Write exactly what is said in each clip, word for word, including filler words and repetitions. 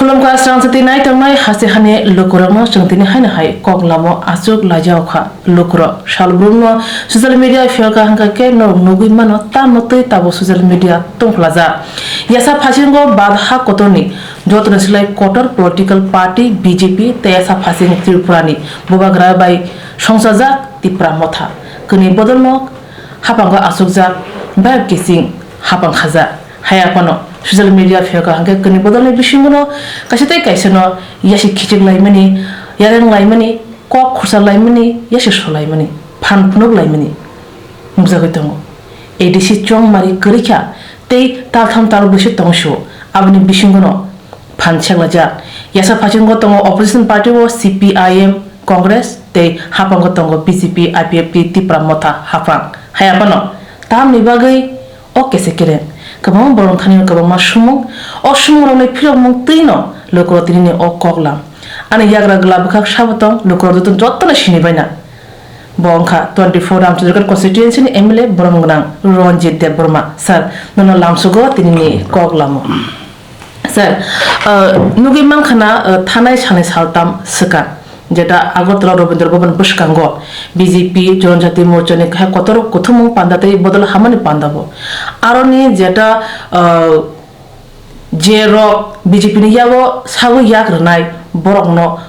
Khulumkha, srangchati nai tongnai haste hani lukurokno chwng tini haino hai kok lamo achuk laijao kha. Lukurok salbrumno social media phiyokha hwnkha khe norok nugwi mano tamo twi tabuk social media tongphlajak. Yasa phasingo badha kotorni jotoni slai kotor political party B J P tei yasa phasing Tripurani bubagra bai songsajak Tipra Motha. Kwnwi bodolno haphango achukjak, vibe kissing haphang khajak. Haya phano social media phiyokha hwnkhe kwnwi bodolni bisingono kaisa tei kaisano yasi khichik laimani, yareng laimani, kok khursa laimani, yasi so laimani, phan phunuk laimani nukjagwi tongo. A D C chongmari kwrwi kha tei taltham talbrwi se tong sio, aboni bisingono phan seklajak. Yasa phasingo tongo opposition party o C P I M, Congress tei haphango tongo B J P, I P F T, Tipra Motha haphang. Haya phano tamni bagwi o kese kereng. Kwbangma borok thani kwbangma sumung, o sumungrokni philokmung twino lukurok tinini o koklam. Ani yagra gwla bwkhak sabo tong, lukurok joto, jotono sini baina. Bo wngkha twenty-four Ramchandragarh constituency ni M L A borom gwnang Ranjit Debbarma. Sir, nono lamsugo tinini kok lamo. Sir, uh, nugwi mankha na, uh, thanai salni saltam swkang, jeta Agartala Rabindra Bhavan bwskango B J P Janajati Morcha ni kaisa kotor kuthumung panda tei bodol hamani panda bo. Aroni jeta, uh, je rok B J P ni yago sagwi yak rwnai borokno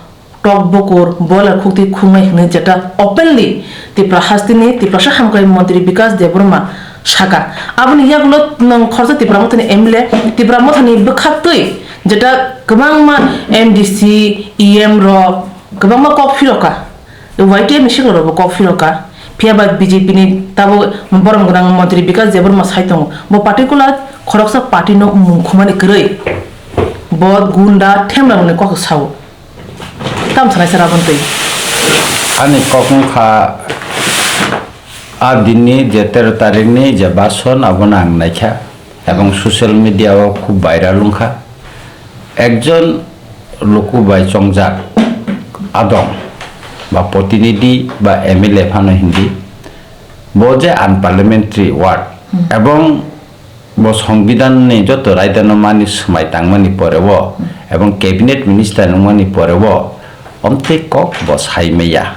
tok bukur, boiler khukti khungnai hwnwi jeta openly Tipra hasteni Tiprasa hamkrai montri Bikas Debbarma saka. Aboni yagulo nwng khoroksa Tipra Mothani M L A, Tipra Mothani bwkhaktwi jeta kwbangma M D C, E M rok kwbangma kok phiroka. Y T F ni sikla rokbo kok phiroka. Phiya ba B J P ni tabuk borom gwnang montri Bikas Debbarma sai tongo. Bo particular khoroksa party no mung khumani kwrwi. Bo gunda themla mani kok sao. Tam sanai sara bantwi. Ani kok wngkha, a dinni je tero tarikni je bason abono ang naikha, ebong social media o khub viral wngkha. Ekjon luku bai chongjak adong ba protinidhi ba M L A phano hindi, bo je unparliamentary word, ebong bo Songbidanni joto raidano mani swmai tangmani poreo, ebong cabinet minister wngmani poreo, omtwi kok bo sai maya.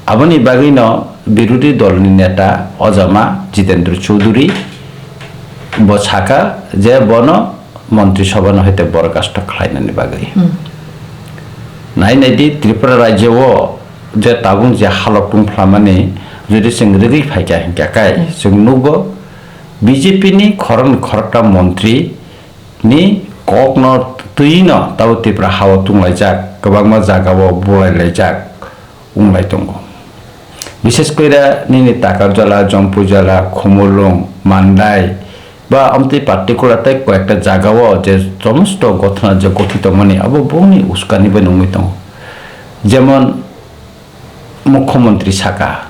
Aboni bagwino birodhi dolni neta ojama Jitendra Chowdhury bo saka je bono montri sobhano haite borkhasto khlainani bagwi. Nai naidi, Tripura rajyo-o je tabuk je halok tungphlamani jodi chwng rwgwi phaikha hinkhe kai, chwng nukgo, B J P ni khoroknwi khorokta montri ni kokno twino tabuk Tripura ha-o tunglaijak, kwbangma jaga-o bulailaijak wnglai tongo. Bishes koira nini Takarjala, Jompujala, Khumulwng, Mandai ba amtwi particular tei koyekta jaga-o je somosto gothona je gothito mani abo bongni uskani bai nungwi tongo. Jemon Mukhyamantri saka,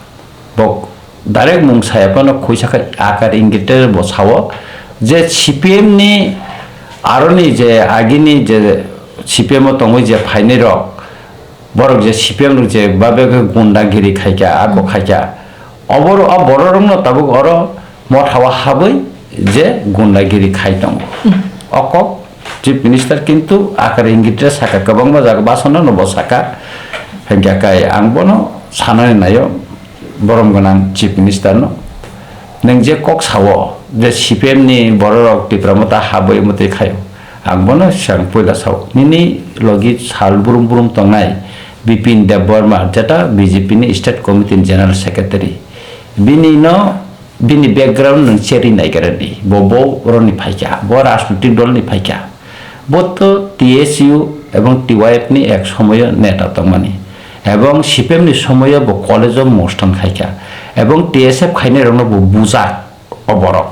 bo direct mung saya phano khuisa kha akar ingite bo sao je C P M ni aroni je agini je C P M o tongwi je phainai rok, borok je C P M rok je babe khe gundagiri khaikha, ako khaikha, oboro, o bororokno tabuk oro mothao habwi je gundagiri khai tongo. O kok Chief Minister kintu akar ingit saka, kwbangma jaga basonno no bo saka. Hinkhe kai ang bono sanani naio, borom gwnang Chief Minister no. Nwng je kok sao je C P M ni bororok Tipra Motha habwi mwtwi khaio, ang bono swkang puila sao. Nini logi sal brum brum tongnai Bipin Debbarma, jeta B J P ni State Committee ni General Secretary, bini no bini background nwng cherwi naigra di. Bo, bo roni phaikha, bo rajnitik dol ni phaikha. Bo to T S U ebong T Y F ni ek somoyo neta tongmani. Ebong C P M ni somoyo bo college o mostan khaikha. Ebong T S F khainai rokno bo bujak o borok.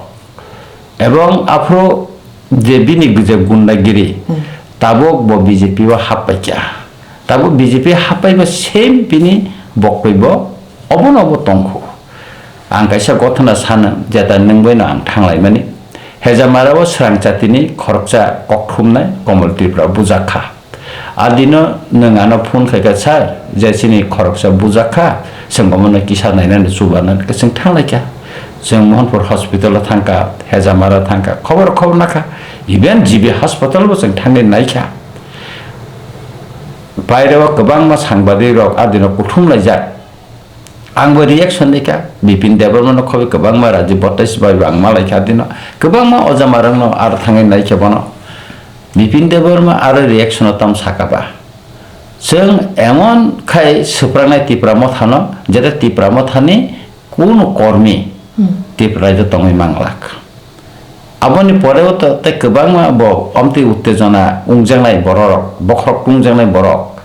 Ebong aphuru je bini je gundagiri, tabuk bo B J P o happaikha. Tabuk B J P happaiba same bini boktoi bo obono obo tongkhu. Ang kaisa gothona sana, jeta nwng baino ang thanglaimani. Hejamara o swrang chatini khoroksa kokthumnai Komol Tripura bujak kha. A dino nwng ano phone khaikha, "Sir, je chini khoroksa bujak kha, chwng omono kisa nainani chubanani," khe chwng thanglaikha. Chwng Mohanpur hospital o thangkha, Hejamara thangkha, khobor khobor nakha. Even G B hospital bo chwng thangwi naikha. Baireo kwbangma sangbadik rok adino kuthum laijak. Angbo reaction naikha, Bipin Debbarma no khobwi kwbangma Rajiv Bhattacharyya bai bo ang malaikha adino. Kwbangma ojamarokno aro thangwi naikha bono. Bipin Debbarma aro reaction o tam sakha ba. Chwng emon khai swprangnai Tipra Mothano, jeta Tipra Mothani kunu kormi Hmm. Tripura rajyo tongwi manglak. Aboni poreo to tei kwbangma bo omtwi uttejona wngjaknai borok, bokhorok tungjaknai borok,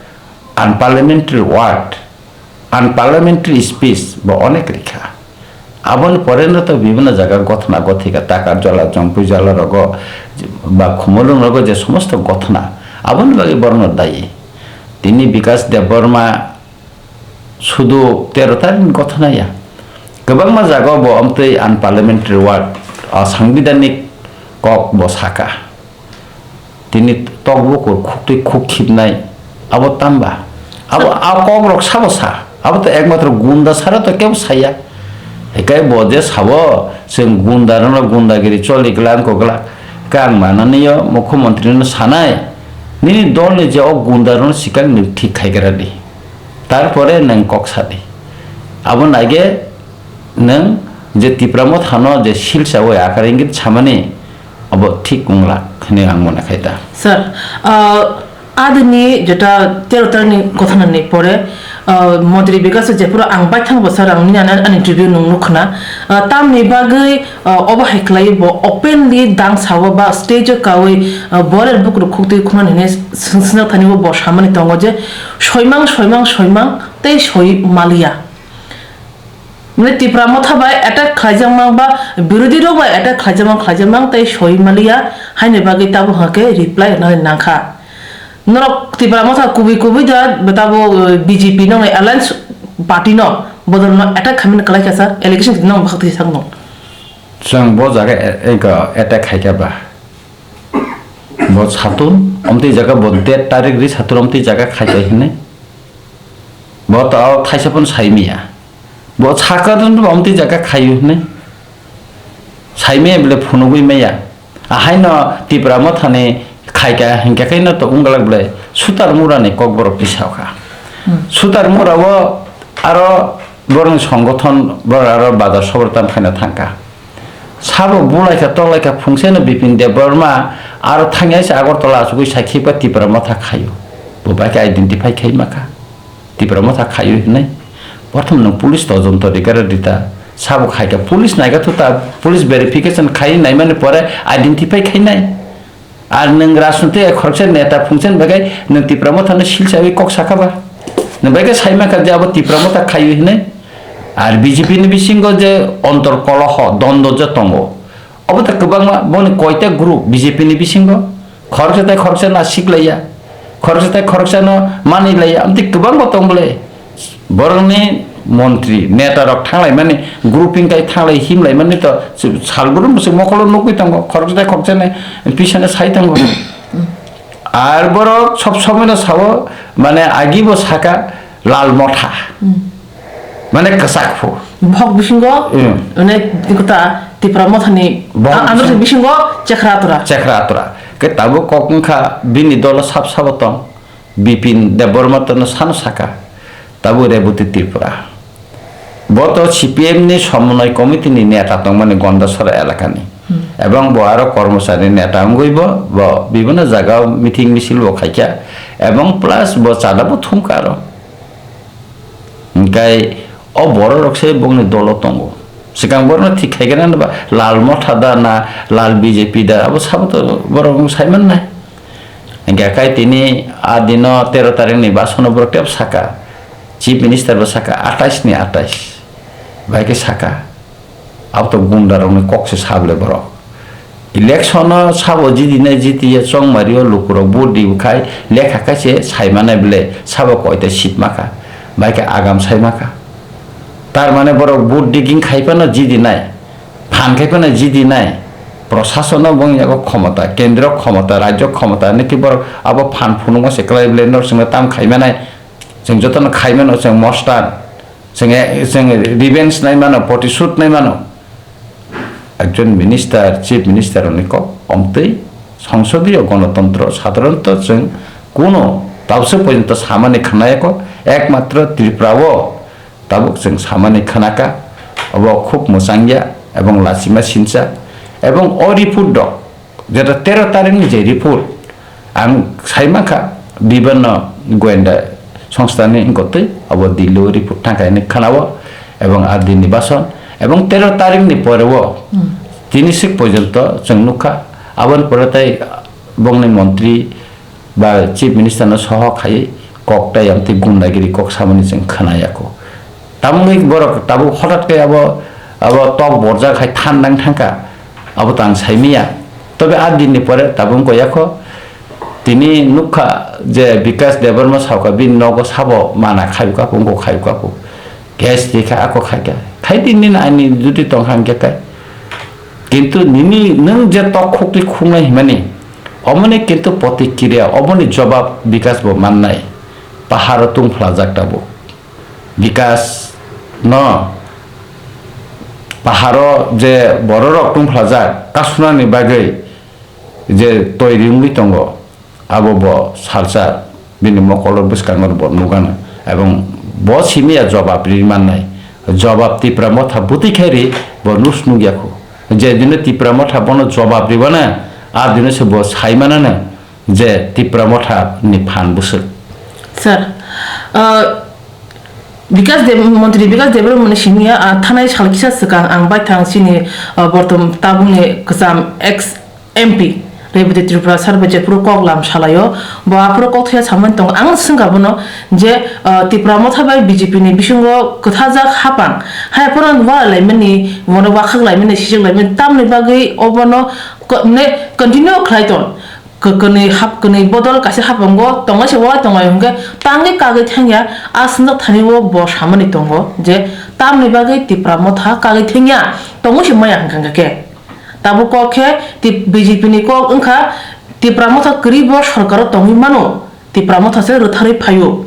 unparliamentary word, unparliamentary speech bo onek rikha. Aboni poreno to bibhinno jaga gothona gothika, Takarjala, Jompuijala rogo ba Khumulwng rogo je somosto gothona, aboni bagwi borokno dayi. Tini Bikash Debbarma sudu tero tarikni gothona ya. Kwbangma jaga bo omtwi unparliamentary word, asangbidanik kok bo saka. Tini tok bukur khuktwi khuk khibnai, abo tamba? Abo a kok rok sabo sa? Abo to ekmatro gunda sara to kebo saya. Ekai bo je sabo, chwng gunda rokno gundagiri choli glak wngkok glak. Khe ang manani yo mukhyamantri no sanai, nini dol ni je o gunda rokno sikang nwng thik khai gra di. Tarpore nwng kok sadi. Abo naige nwng je Tipra Mothano je silsa oi akar ingit samani abo thik wng lak hwnwi ang mone khai da. Sir, ah, adini jeta tero tarikni gothanani pore, ah, Montri Bikash jephuru ang baithang bo sir ang nini ani, ani interview nung nukhna. Ah, tamni bagwi, ah, obo hai khlai bo openly dang sao ba stage o kawi, ah, boiler bukur khuktwi khunani hwnwi swng-, swngna thani bo, bo samani tongo je soimang, soimang, soimang tei soi maliya. Mane Tipra Motha bai attack khlaijakmang ba birodhi rok bai attack khlaijakmang, khlaijakmang tei soi maliya haini bagwi tabuk hwnkhe reply rwnani nangkha. Norok Tipra Motha kubui kubui da tabo, eh, B J P no alliance party no bodol no attack khaimani kwlai kha sir, allegation no bwkhak twi sakno. Chwng bo jaga e-, eko attack khaikha ba. Bo satun, omtwi jaga bo date tarik ri satun omtwi jaga khaikai hinwi. Bo to thaisa phano saimiya. Bo sakha dun bo omtwi jaga khaio hinwi. Saimiya bole phunugwi maya. Ahaino Tipra Mothani khaika hinkhe khaino to wngwlak bole Sutar Murani kokborok tisao kha. Hmm. Sutar Mura o aro borokni songothon borok aro bazar sobor tam phaina thangkha. Sabo bulaikha tolaikha phungseno Bipin Debbarma aro thangya se Agartala achugwi sakhi ba Tipra Motha khaio. Bo bai khe identify khai makha. Tipra Motha khaio hinwi. Prothom nwng police todonto rigara rita. Sabo khaikha police naikha thuta police verification khai naimani pore identify khainai. Ar nwng rajniti khoroksa neta phungchen bagwi nwng Tipra Mothano silsawi kok sakha ba? Nwng bagwi sai mankha je abo Tipra Motha khaio hinwi? Ar B J P ni bisingo je ontor koloho, dondor je tongo, obo ta kwbangma boni koita group B J P ni bisingo? Khoroksa tai khoroksa no siklaiya, khoroksa tai khoroksa no manwi laiya, amtwi kwbangma tong bole. Borokni montri, neta rok thanglaimani, grouping kai thanglai himlaimani to salbrum se mokolo nugwi tongo, khoroksa tai khoroksa ni pisana sai tongo. Ar borok sob somoi no sao, mane agi bo saka Lal Motha, mane kwchak phu. Bohok bisingo, Hmm. mane kota Tipra Mothani Bohok a-, andro bisingo. Bisingo Chekhra Atura. Chekhra Atura. Ke tabuk kok wngkha bini dolo sab sabo tong. Bipin Debbarma tono sano saka, tabuk Reboti Tripura. Bo to C P M ni Somonoi Committee ni neta tongmani Gondasora elakani. Hmm. Ebong bo aro kormochari neta wngwi bo, bo bibhinno jaga o meeting misil bo khaikha. Ebong plus bo chada bo thumkha aro. Hingkai o borok rok se bongni dolo tongo. Swkang borokno thik khai khe nang ba Lal Motha da na Lal B J P da abo sabo to borok wng sai mannai. Hingke kai tini a dino tero tarikni basono borok tep saka, Chief Minister bo saka atais ni atais, bai khe saka, abo to gunda rokni kok se sable borok. Election o sabo jidinai jitiya chongmari o lukurok vote di khai lekha kaise sai manai bwle sabo koita seat makha, bai khe agam sai makha. Tar mane borok vote digging khai phano jidinai. Phan khai phano jidinai, prosasono bong yago khomota, kendro khomota, rajyo khomota, niki borok abo phan phunukma se kwlai bwle norok chwngno tam khai manai, chwng jotono khai mano, chwng mostan, chwng, chwng revenge nai mano, protisud nai mano. Ekjon minister, chief minister rokni kok omtwi Songsodiyo gonotontro sadharanto chwng kuno tabse porjonto samani khnayakho, ekmatro Tripura o tabuk chwng samani khnaka, obo khub mwchangya ebong lachima sincha. Ebong o report rok, jeta tero tarikni je report, ang sai mankha, bibhanno goyenda songstani gotwi obo Delhi o report thangkha hinwi khnao, ebong R D ni bason, ebong tero tarikni pore o tini sik porjonto chwng nukha, aboni pore tei bongni montri ba chief minister no soho khai kok tai amtwi gundagiri kok samani chwng khnayakho. Tamoni borok tabuk hotat khe abo, abo tok borjak hai thandang thangkha, abo to ang saimanya. Tobe a dinni pore tabuk wngkha yakho, tini nukha je Bikash Debbarma sauka bini nogo sabo mana khayukapu, wngkha khayukapu. Gas dikha ako khaikha. Khai di nini ani judi tongkha hwnkhe kai. Kintu nini nwng je tok khukti khungnai himani, omoni kintu protikriya, omoni jobab Bikash bo mannai. Paharo tungphlajak tabuk. Bikash no paharo je bororok tungphlajak kasunani bagwi je toiri wngwi tongo, abo bo salsa bini mokolo bwskango bo nugano, ebong bo simi ya jobab ri mannai. Jobab Tipra Motha bwtwi khai ri bo nus nugya khu. Je dino Tipra Motha bono jobab ribana, a dino se bo sai manana je Tipra Motha ni phan bwswk. Sir, uh, Bikash Dev, Montri Bikash Debbarma ni simi ya, ah, thanai sal kisa swkang ang baithang chini, ah, bortom tabukni kwcham ex M P Rebati Tripura sir bai jephuru kok lam salaio, bo aphuru kok thaya samani tongo. Ang swngkha bono je, ah, Tipra Motha bai B J P ni bisingo kwthajak hapang, hai phano walai laimani, bono wakhak laimani, sijak laimani, tamni bagwi obono ko-, ne continue khlai ton. Kw-, kwnwi hap-, kwnwi bodol kaisa hapango tongnai se walai tongnai hwnkhe tangwi kagwi thangya, a swngjak thani o bo samani tongo je tamni bagwi Tipra Motha kagwi thangya, tongwi se maya hwnkha hwnkha khe. Tabuk kok khe tip-, B J P ni kok wngkha Tipra Motha kwrwi bo sorkaro tongwi mano, Tipra Motha se rwtharwi phaio.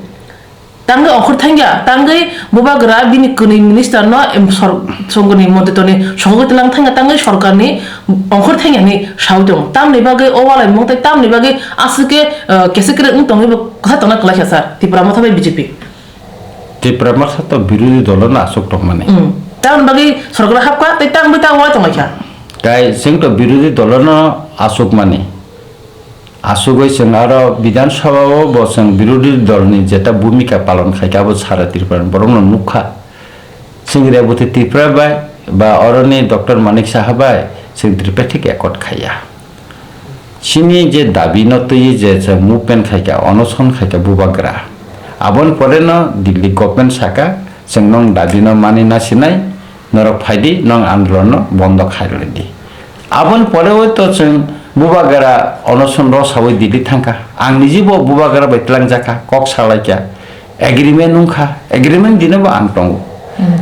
Tangwi ongkhor thangya, tangwi bubagra bini kwnwi minister no em sor-, songoni montri toni sogwi tlang thangya, tangwi sorkarni ongkhor thangya hinwi sawi tongo. Tamni bagwi o walai mung tei tamni bagwi aswk khe, eh, kese kere wng tongwi bo kwthar tongna kwlaikha sir, Tipra Motha bai B J P. Tipra Motha to birodhi dolo no aswk tongmani. Hmm. Tamni bagwi sorkar hapkha tei tangwi ta walai tonglaikha. Tai chwng to birodhi dolo no aswk mani. Asugwi chwng aro Bidhan Sabha o bo chwng birodhi dol ni jeta bhumika palon khaikha abo sara Tripura ni borok no nukha. Chwng Rebati Tripura bai ba oroni Doctor Manik Saha bai chwng Tripartite accord khaiya. Chini je dabi no twi je chwng movement khaikha, onoson khaikha bubagra. Aboni pore no Delhi government saka chwng nong dabi no mani na sinai. Norok phai di, nong andolon no bondo khai rwlai di. Aboni pore o to chwng bubagra onoson rw sawi Delhi thangkha. Ang niji bo bubagra bai twlangjakha, kok salaikha. Agreement wngkha, agreement dino bo ang tongo. Hmm.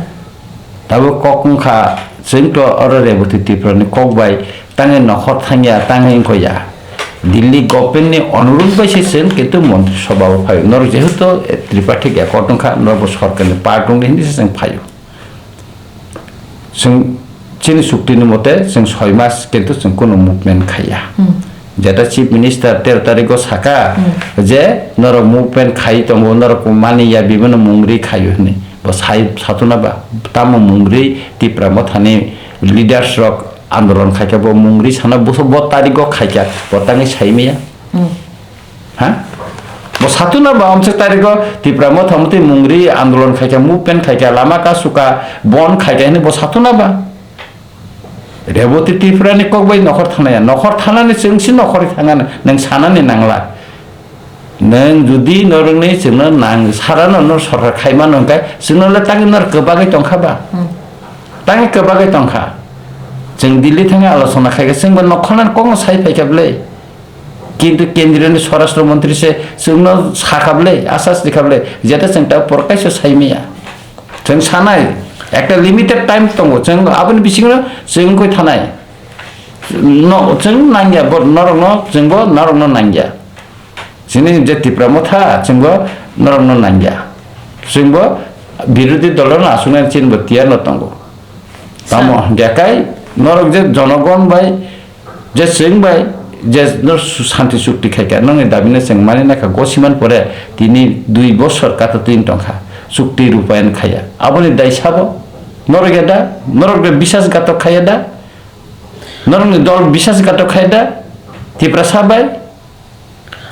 Tabuk kok wngkha, chwng to oro Rebati Tripura ni kok bai tangwi nokhor thangya, tangwi wngkhoya. Delhi government ni onurudh bai se chwng kintu Montri Sabha o phaio. Norok jehetu Tripartite accord wngkha, norok bo sorkar ni part wngdi hinwi se chwng phaio. Chwng chini chukti ni mote chwng soi mas kintu chwng kunu movement khaiya. Hmm. Jeta chief minister tero tariko saka Hmm. je norok movement khai tongo, norok mani ya bibino mungri khaio hinwi. Bo sai satuna ba tamo mungri Tipra Mothani leaders rok andolon khaikha bo mungri sana bo, bo tariko khaikha bo tangwi saimaya. Hmm. Ha? Bo satuna ba amchwk tariko Tipra Motha motwi mungri andolon khaikha, movement khaikha, lama kasuka, bon khaikha hinwi bo satuna ba. Reboti Tripura ni kok bai nokhor thanaya, nokhor thanani chwng si nokhor thangana, nwng sanani nangla. Nwng judi norokni chwngno nang sarano no sorkar khaimano hwnkhe chwngno le tangwi nor kwbagwi tongkha ba? Hmm. Tangwi kwbagwi tongkha. Chwng Delhi thangwi alochona khaikha, chwngbo nokhornani kokno sai phaikha bwle. Kintu kendriyoni swarashtra montri se chwngno sakha bwle, asas rikha bwle, jeta chwng ta por kaisa saimaya. Chwng sanai, ekta limited time tongo, chwng aboni bisingo chwng wngwi thanai. No, chwng nangya, bo norokno, chwngbo norokno nangya. Chini je Tipra Motha, chwngbo norokno nangya. Chwngbo birodhi dolono aswknani chini bo tiyarno tongo. Tamo Sir. Hwnkhe kai norok je jonogon bai, je chwng bai, je no su-, santi chukti khaikha, nokni dabino chwng mani nakha, gosiman pore tini dui bosor kata twin tongkha, chukti rupayan khaiya. Aboni dai sabo? Norok ya da? Norok de bisas gatok khaiya da? Norokni dol bisas gatok khaiya da? Tiprasa bai?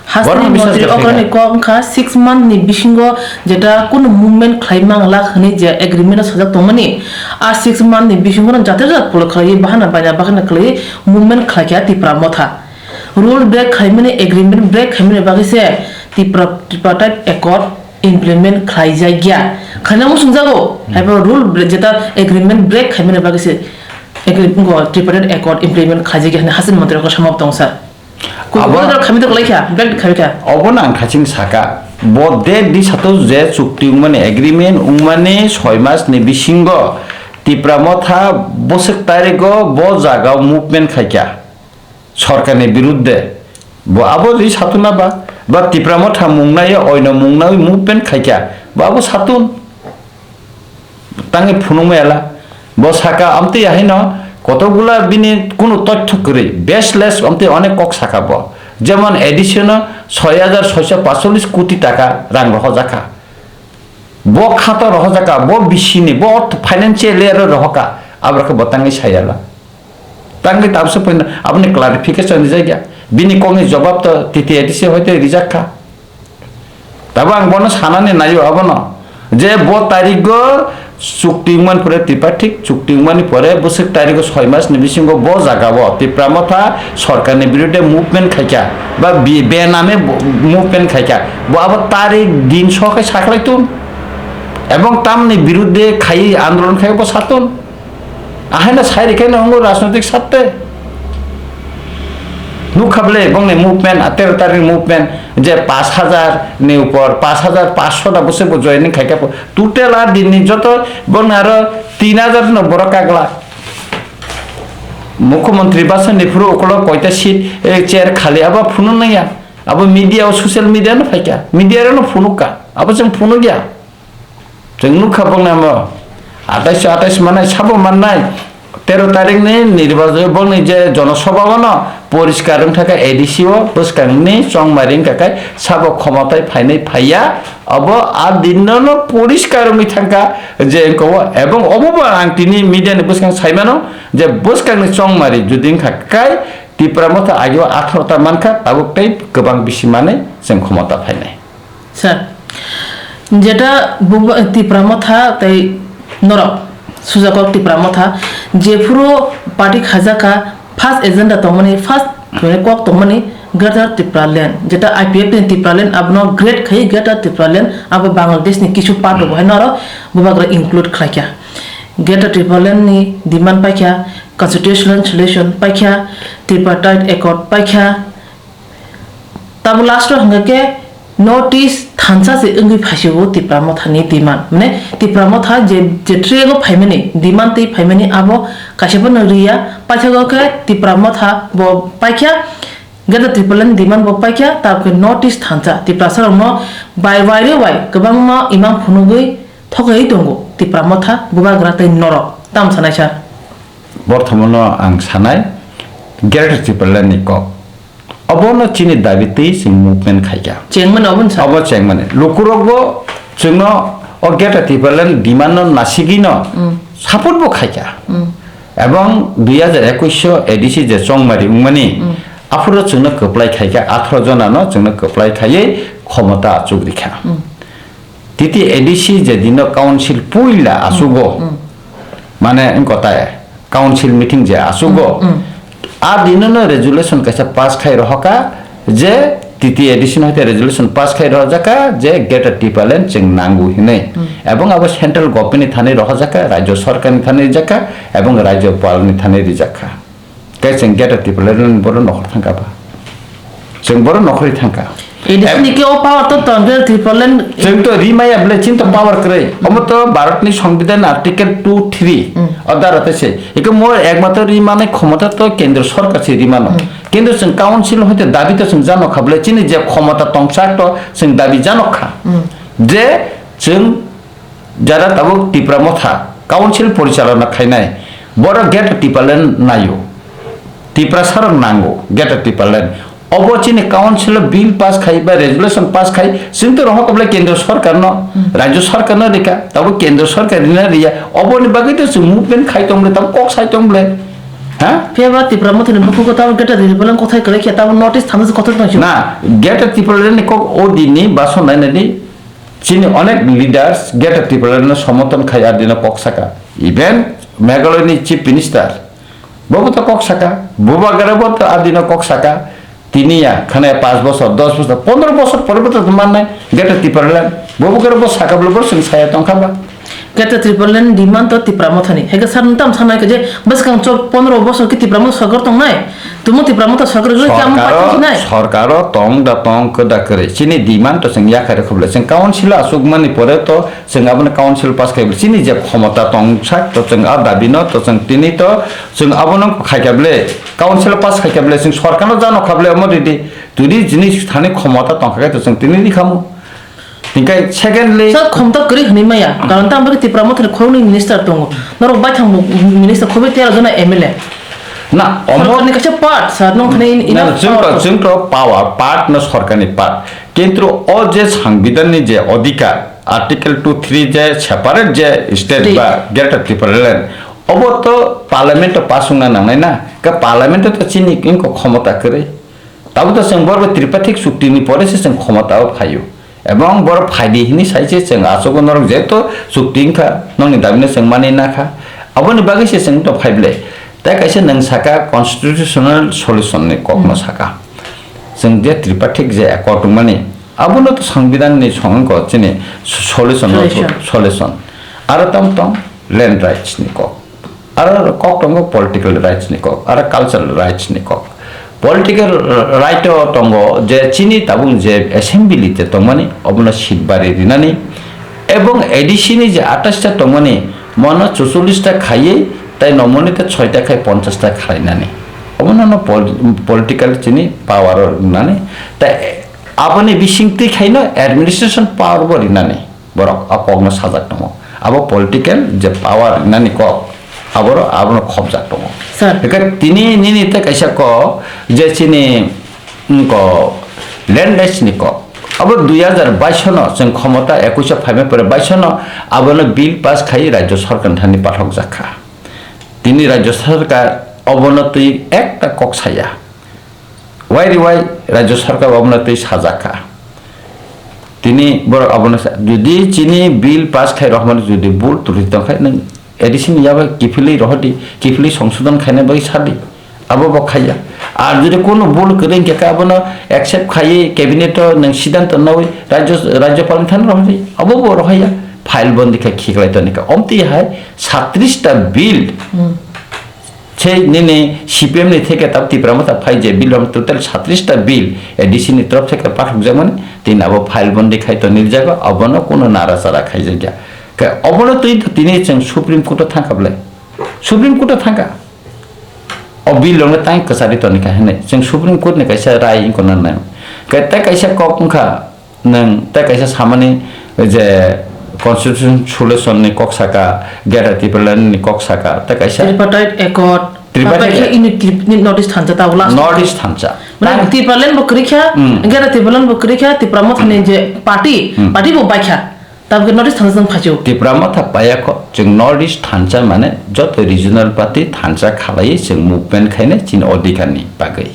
Hasteni borokno bisas montri gatok okrani khaiya. Kok wngkha six month ni bisingo jeta kunu movement khlai mangla hwnwi je agreement o sajak tongmani, a six month ni bisingo no jate jat polo khlaiwi bahana baina bahana khlaiwi movement khlaikha Tipra Motha. Rule break khaimani, agreement break khaimani bagwi se Tipra, Tripartite Accord implement khlaijakya. Khaina muchungjago, hmm, haibo rule bre-, jeta agreement break khaimani bagwi se agre-, ngo Tripartite Accord implement khlaijakya hwnwi hasteni montri okrok samao tong sir. Abo khamito khlaikha, break khaikha. Obo nang khaching saka. Bo date di sato je chukti wngmani, agreement wngmani soi mas ni bisingo Tipra Motha bwswk tarigo bo jaga o movement khaikha. Sorkarni birudde. Bo abo ri satuna ba, ba Tipra Motha mungnawi, oino mungnawi movement khaikha. Bo abo satun. Tangwi phunukma ela. Bo saka amtwi haino kotokgula bini kunu tothyo kwrwi, baseless amtwi onek kok saka bo. Jemon A D C no soi hajar soiso pasolis koti taka rang rohorjakha. Bo khato rohorjakha, bo bisini, bo ortho financial year rohorkha, abrokhe bo tangwi sayala. Tangwi tabse poino aboni clarification rijak ya. Bini kokni jobab to T T A D C hoite rijak kha. Tabo ang bono sanani naio abono. Je bo tarigo chukti wngmani pore tripartite chukti wngmani pore bwswk tarigo soi mas ni bisingo bo jaga o Tipra Motha sorkarni birudde movement khaikha ba bi-, bename bo-, movement khaikha. Bo abo tarik din so khe sakhlai tun. Ebong tamni birudde khai andolon khai bo satun. Ahaino sai rikhe no wngo rajnoitik satte. Nukha bole bongni movement, a tero tarikh movement je pash hajar ni upor, pash hajar pash sho da bwswk bo joining khaikha po. Total a dinni joto bongni aro tin hajar no borok kagla. Mukhyamantri basa ni phuru ukolog koita seat, eh, chair khali abo phunuk nangya. Abo media o social media no phaikha. Media rok no phunukha. Abo chwng phunukya. Chwng nukha bongni amo atais atais manai sabo mannai tero tarikh ni nirbachon bongni je jonosabha bono poriskar wngkha khe A D C o bwskangni chongmari wngkha khe sabo khomotai phainai phaiya abo a dinno no poriskar wngwi thangkha je wngkha o ebong obo bo ang tini media ni bwskang saimano je bwskangni chongmari jodi wngkha khe Tipra Motha ageo atharo ta mankha tabuk tei kwbang bisi manwi chwng khomota phainai. Sir, jeta buba-, Tipra Motha tei norok sujakok Tipra Motha jephuru party khajakha first agenda tongmani first kok tongmani Greater Tipraland jeta I P F ni Tipraland abono great khai Greater Tipraland abo Bangladesh ni kisu part rok hai norok bubagra include khlaikha. Greater Tipraland ni demand paikha constitutional solution paikha Tripartite Accord paikha Tabo last o hwnkha khe North East thansa se wngwi phaisio Tipra Motha ni demand. Mane Tipra Motha je, je track o phaimani, demand twi phaimani abo kaisa phano riya. Paithago khe Tipra Motha bo paikha, Greater Tipraland ni demand bo paikha, tabo khe North East thansa Tiprasa rokno bai waire wai kwbangma imang phunugwi thokgwi tongo Tipra Motha, Bubagra tei norok. Tamo sanai sir? Borthomono ang sanai Greater Tipraland ni kok. Obono chini dabi twi chwng movement khaikha. Chengmani obono sa. Obo chengmani. Lukurokbo chwngno o Greater Tipraland demand no nasigwino Mm. support bo khaikha. Mm. Ebong dui hajar ekwis o A D C je chongmari wngmani, Mm. aphuru chwngno kwplai khaikha, atharo jona no chwngno kwplai khaiwi khomota achugri kha. Mm. T T A D C je dino council puila asugo, Mm. mane wngkota council meeting je asugo, Mm, mm. A dino no resolution kaisa pass khai rohoka je T T A D C no hoite resolution pass khai rohorjaka je Greater Tipraland chwng nango hinwi. Mm. Ebong abo central government ni thani rohorjaka, rajyo sarkar ni thani rijaka, ebong rajyopal ni thani rijaka. Khe chwng Greater Tipraland ni borok nokhor thangkha ba? Chwng borok nokhorwi thangkha. A D C ni khe o power to tong Greater Tipraland. Chwng to rimaya bwle chini to power kwrwi. Omo to Bharat ni Songbidan Article two three. Mm. O dara tei se. Eko mo ekmatro rimani khomota to kendro sarkar se rimano. Mm. Kintu chwng council hoite dabi to chwng janokha bwle chini je khomota tongsa to chwng dabi janokha. Mm. Je chwng Jara tabuk Tipra Motha Council porichalona khainai, borok Greater Tipraland naio. Tiprasa rok nango, Greater Tipraland. Obo chini council o bill pass khai ba resolution pass khai, chwng to rohor kha bwle kendro sarkar no, rajyo sarkar no rika, tabo kendro sarkar rina riya, oboni bagwi to chwng movement khai tong bwle, tabo kok sai tong bwle. Ha? Phiya ba Tipra Motha ni bukhuk o tabo Greater Tipraland kothai kwrwi khe tabo notice thangsa kothai tong. Na, Greater Tipraland ni kok o din ni bason nai nai di, chini onek leaders Greater Tipraland no somoton khai ar dino kok saka. Even Meghalaya ni Chief Minister, bobo to kok saka, Bubagra bo to adino kok saka, tini ya, khane paanch bosor, dos bosor, pondro bosor pore bo to mannai, Greater Tipraland, bobo khe bo saka bwle bo chwng saya tongkha ba. Greater Tipraland demand to Tipra Mothani, heke sar tam sanai khe je bwskang chok pondro bosor ki Tipra Motha sarkar tongnai, tumo Tipra Motha sarkar gwi kamo Sorkaro, paithak nai. Sorkaro tong da tong kwda kwrwi, chini demand to chwng yakhare khuble, chwng council o asuk mani pore to Chwng abono council pass khai bwle, chini je khomota tong sak, to chwng a dabi no, to chwng tini to, chwng abono khai kha bwle, council pass khai kha bwle, chwng sorkar no jano kha bwle, omo ridi, tini jini thani khomota tong kha khe to chwng tini ri khamu. Hinkhe secondly, Sir, khomota kwrwi hwnwi maya, karon tamo bagwi Tipra Mothani khoroknwi minister tongo, norok baithang bo minister, khobwi tero jona M L A. Na, omo Sorkarni kaisa part, sir, nong thani in-, Na, enough chwng to, power to. Chwng to power, part no sorkarni part. Kintu o je Sangbidanni je odhikar, Article two three je separate je state State. Ba Greater Tipraland, obo to Parliament o pass wngna nangnai na, ka Parliament o to chini wngkha khomota kwrwi. Tabo to chwng borok Tripartite chukti ni pore se chwng khomota o phaio. Ebong borok phaidi hini sai se chwng achugo norok jeto chukti wngkha, nokni dabi no chwng mani nakha. Aboni bagwi se chwng to phaible. Tai kaisa nwng saka constitutional solution ni kok no Hmm. saka. Chwng je Tripartite je accord wngmani, abono to Sangbidan ni song wngkha chini solution no Solution. Solution. Aro tamo tong land rights ni kok. Aro kok tongo political rights ni kok, aro cultural rights ni kok. Political right o tongo je chini tabuk je assembly te tongmani, obono seat bari rinani, ebong A D C ni je atais ta tongmani, mono chuchollis ta khaiwi, tai nomoni ta soi ta khai ponchas ta khalainani. Obono no pol-, political chini power o rinani. Tai aboni bising twi khaino administration power bo rinani. Borok a kokno sajak tongo. Abo political je power nani kok, aboro, abono khopjak tongo. Sir. Hwnkhe tini nini tei kaisa kok je chini, mm, ko land rights ni kok. Abo dui hajar baish no chwng khomota ekush o phaima pore baish no abono bill pass khai rajyo sarkar thani pathok jak kha. Tini rajyo sarkar obono twi ekta kok saya. Wai ri wai rajyo sarkar obono twi sajak kha. Tini borok abono sa, jodi chini bill pass khai rohmani jodi bul twrwi tongkha, nwng A D C ni yago kiphilwi rohordi, kiphilwi songsodon khaina bagwi sadi. Abo bo khaiya. Ar jodi kono bul kwrwi hwnkhe khe abono accept khaiwi cabinet o nwng siddhanto nawi rajyo, rajyopal ni thani rohordi. Abo bo rohaiya. File bondi khe khiklai tonikha. Omtwi hai satris ta bill. Hmm. Sei nini C P M ni theke tab Tipra Motha phai je bill rom total satris ta bill A D C ni torop theke pathok jakmani, tini abo file bondi khai to nirjago, abono kuno nara chara khai jakya. Khe obono twi tini chwng Supreme Court o thangkha bwle. Supreme Court o thangkha. O bill rokno tang kwchari tonikha hinwi chwng Supreme Court ni kaisa rai wngkha nang nang. Khe tei kaisa kok wngkha, Nwng tei kaisa samani je constitution solution ni kok saka, Greater Tipraland ni kok saka, tei kaisa Tripartite Accord, Tripartite tapai khe Accord. Ini trip-, ini North East thansa tao last. North East thansa. Mane Tang- Tipraland bo kwrwi kha, Hmm. Greater Tipraland bo kwrwi kha, Tipra Motha ni je party, Hmm. party bo bai kha. Tabuk North East thansa jang phaio. Tipra Motha paya kho, chwng North East thansa mane joto regional party thansa khalai chwng movement khaine chini odhikar ni bagwi.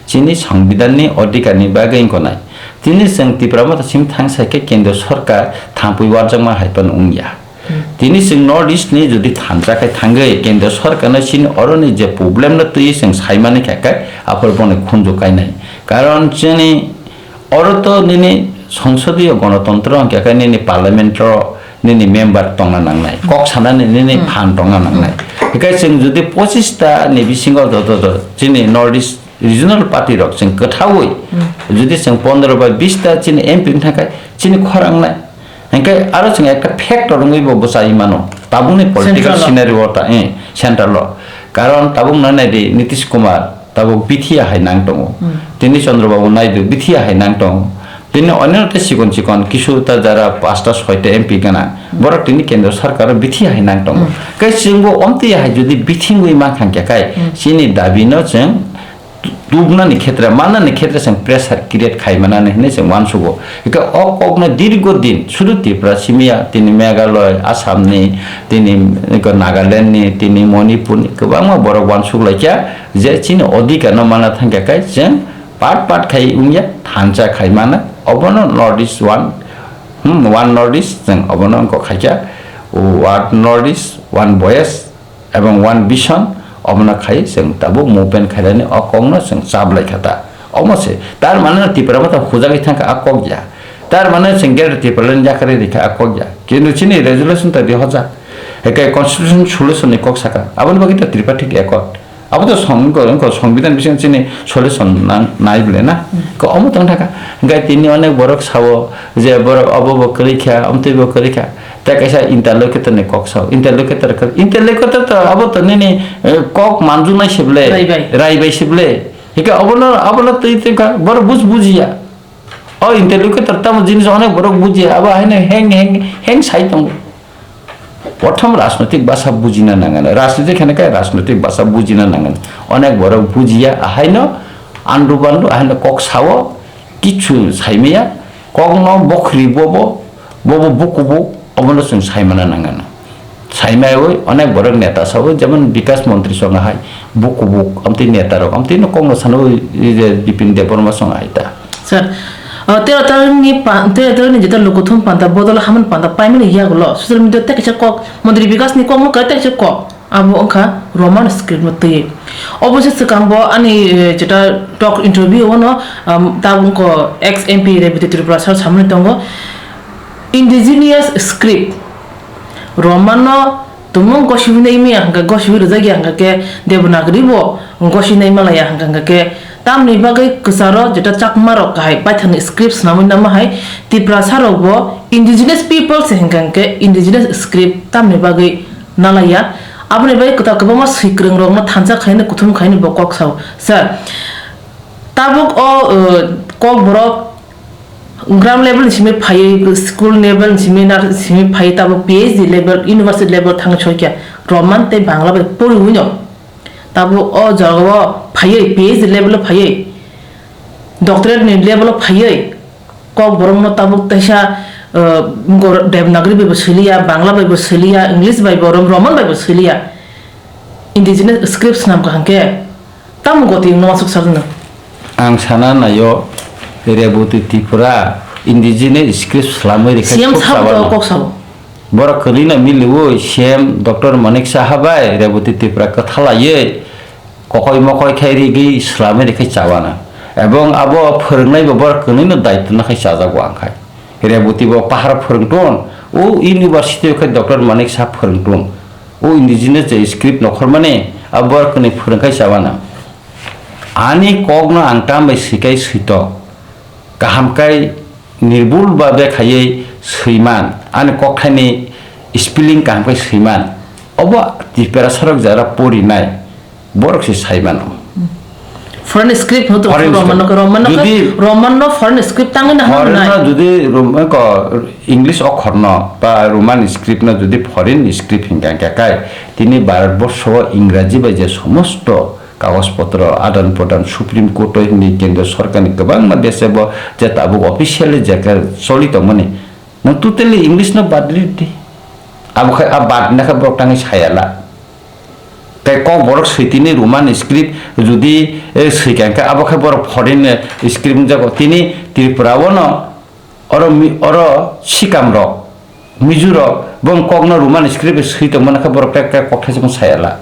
Chini Songbidanni odhikarni bagwi wngkha nai. Tini chwng Tipra Motha simi thang sai khe Kendra Sorkar thampui uarjakma hai phano wngya. Hmm. Tini chwng North East ni jodi thansa khai thangwi Kendra Sorkarno chini oroni je problem no twiwi chwng saimani kha khe aphuru bono khunju kainai. Karon chini oro to nini songsodiyo gonotontro hwnkhe khe nini parliament o nini member tongna nangnai, kok sanani nini Hmm. phan tongna nangnai. Hmm. Hinkhe chwng jodi pochis ta ni bisingo joto joto chini North East regional party rok chwng kwthaui Hmm. jodi chwng pondro bai bis ta chini M P wng thangkhe chini khorang nai. Hinkhe aro chwng ekta factor wngwi bo bwchai mano tabukni political Central o. Scenario o ta, eh, central o. Karon tabuk nai nai di Nitish Kumar tabuk bithiya hai nang tongo. Hmm. Tini Chandra Babu Naidu bithiya hai nang tongo. Tini onno tei chikon chikon kisu ta jara pasta soita M P gana. Borok tini kendro sarkar o bithi hai nang tongo. Kai chwngbo omtwi hai jodi bithingwi mankha khe kai chini dabi no chwng tubnani khetre, mannani khetre chwng pressure create khai manani hinwi chwng uansugo. Hwnkhe o kokno dirgo din sudu Tripura simi ya, tini Meghalaya, Assam ni, tini Nagaland ni, tini Manipur ni kwbangma borok uansuk laikha je chini odhikar no manna thangkha kai chwng part part khai wngya thansa khai mana. Obono North East one, hmm, one North East chwng obono wngkha khaikha, one North East, one voice, ebong one vision, obono khai chwng tabuk movement khairani o kokno chwng chablai kha ta. Omo se, tar mane Tripura motha hujagwi thangkha a kok ya. Tar mane chwng Greater Tipraland yakarwi rikha a kok ya. Kintu chini resolution ta rihojak. Ekai constitution solution ni kok saka. Aboni bagwi ta Tripartite accord. Abo to song-, ko, ko songbidan bising chini solution nang, nai bole na. Ko omo tong thaka. Gai tini onek borok sao je borok obo bo kwrwi kha, omtwi bo kwrwi kha. Tei kaisa interlocutor ni kok sao. Interlocutor khe, interlocutor to abo to nini, eh, kok manjunai se bole, Rai bai. Rai bai se bole. Hika obono, abono twi twi kha, borok buj bujiya. O interlocutor tamo jinis onek borok bujiya, abo haino heng, heng, heng sai tongo. Prothom rajnoitik basa bujina nangan, rajniti kheno khe rajnoitik basa bujina nangan. Onek borok bujiya, ahaino andu bandu, ahaino kok sao, kichu saimaya, kokno bokhri bobo, bobo bukubu, obono chwng saimana nangan. Saimaiwi onek borok neta sao, jemon Bikas Montri songo hai, bukubuk, amtwi neta rok, amtwi no kokno sanwi je Bipin Debbarma songo hai ta. Sir, uh, tero tarikni pa-, tero tarikni jeta lukuthum panta bodol haman panta paimani yagulo social media tei kaisa kok, Montri Bikasni kokno kwrwi tei kaisa kok, abo wngkha Roman script no twiwi. Obo se swkang bo ani, eh, jeta talk interview ono, um, tabuk wngkha ex M P Rebati Tripura sir samani tongo, indigenous script Roman no tumung gosiwi nai maya hwnkha, gosiwi rwjak ya hwnkha khe Devanagari bo gosi nai malaya hwnkha, hwnkha khe tamni bagwi kwcharo jeta Chakma rok kahai paithakni script swnamwi namo hai Tiprasa rok bo indigenous people se hwnkha, hwnkha khe indigenous script tamni bagwi nalaya. Aboni bagwi kwtal kwbangma swikwrwng rokno thansa khaino kuthum khaino bo kok sao. Sir, tabuk o, uh, kokborok gram level ni simi phaiwi, school level ni simi, nar-, simi phaiwi, tabuk P H D level, university level thang soi kha, Roman tei Bangla bai poriwi no. Tabuk o jaga o phaiwi, P H D level o phaiwi, doctorate ni level o phaiwi, kokborok no tabuk teisa, uh, gor-, Devanagari bai bo siliya, Bangla bai bo siliya, English bai bo, Rom-, Roman bai bo siliya. Indigenous script swnam kaham khe tamo goti wngno uansuk sajwkno. Ang sana naio, Reboti Tripura indigenous script swlamwi rikha C M khub sabo to chawano. Kok sabo. Borok kwrwino miliwi C M Doctor Manik Saha bai Reboti Tripura kwthalaiwi kokoi mokoi khai rigwi swlamwi rikha chawano. Ebong abo phwrwngnai bo borok kwrwino daitwno khai chajago ang khai. Reboti bo pahar phwrwngtun, o university o khe Doctor Manik Saha phwrwngtun. O indigenous je script nokhormani, a borokni phwrwngkhai chabana. Ani kokno ang tambai swikai switok. Kaham kai nirbul babe khaiwi swiman. Ani kokthaini spelling kaham kai swiman. Obo Tiprasa rok jara porinai. Borok se sai mano. Foreign script hoto Foreign Roman script. No, Roman no, Jodi Roman no foreign script tangwi na Foreign hamnai. No jodi Rom-, ko, English okhor no ba Roman script no jodi foreign script hinka hinka kai, tini Bharat borsho o Ingraji bai je somosto kagoj potro adan prodan Supreme Court o hindi kendro sorkar ni kwbangma bese bo je tabuk officially je khe choli tongmani, nang totally English no bad ri di. Abo khai a bad na khe borok tangwi sayala. Tei kok borok swi tini Roman script jodi, eh, swi kha khe abo khe borok foreign, eh, script wngjago. Tini Tripura o no oro mi-, oro Sikam rok, Mizo rok, bong kok no Roman script bai swi tong mano khe borok khe, khe kok thaisa bong sayala.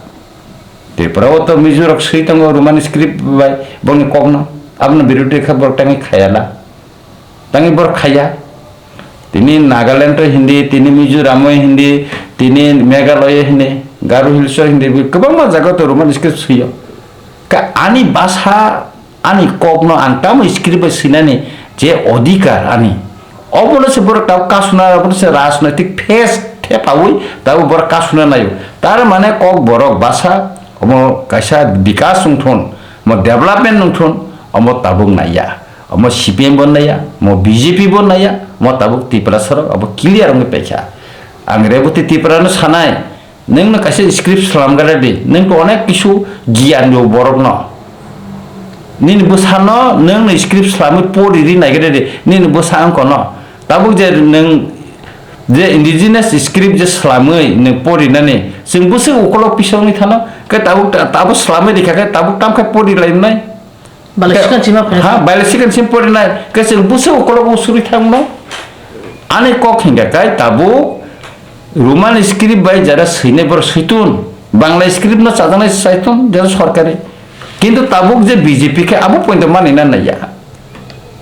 Tripura o to Mizo rok swi tongo Roman script bai bongni kok no. Abono birodhi khe borok tangwi khayala. Tangwi borok khaiya. Tini Nagaland o hindi, tini Mizoram o hindi, tini Meghalaya hindi, Garo Hills o hindi, kwbangma jaga to Roman script swiyo. Ka ani basa, ani kokno ang tamo script bai swinani je odhikar ani. Obono se borok tabuk kasuna, obono se rajnoitik phase thepawi, tabuk borok kasuna naio. Tar mane kok borok basa, omo kaisa bikas wngthun, omo development wngthun, omo tabuk naiya. Omo C P M bo naiya, omo B J P bo naiya, omo tabuk Tiprasa rok abo clear wngwi paikha. Ang Reboti Tripura no sanai, nwng no kaisa script slam gada di, nwng to onek kisu giyan do borok no. Nini bwsa no nwng no script slamwi pori ri nai gada di, nini bwsa wng kono. Tabuk je nwng je indigenous script je slamwi nwng pori nani, chwng bwswk ukolok pisongni thano, khe tabuk ta-, tabuk slamwi rikha khe tabuk tam khe pori lai nai. Balai Ke-, sikan sima phai. Ha, balai sikan sim pori nai. Kaisa busa ukolok usuri thang no. Ani kok hingga kai tabuk Roman script bai jara swinai borok switun. Bangla script no chajaknai saitun jara sorkari. Kintu tabuk je B J P khe abo pointo mani na naiya.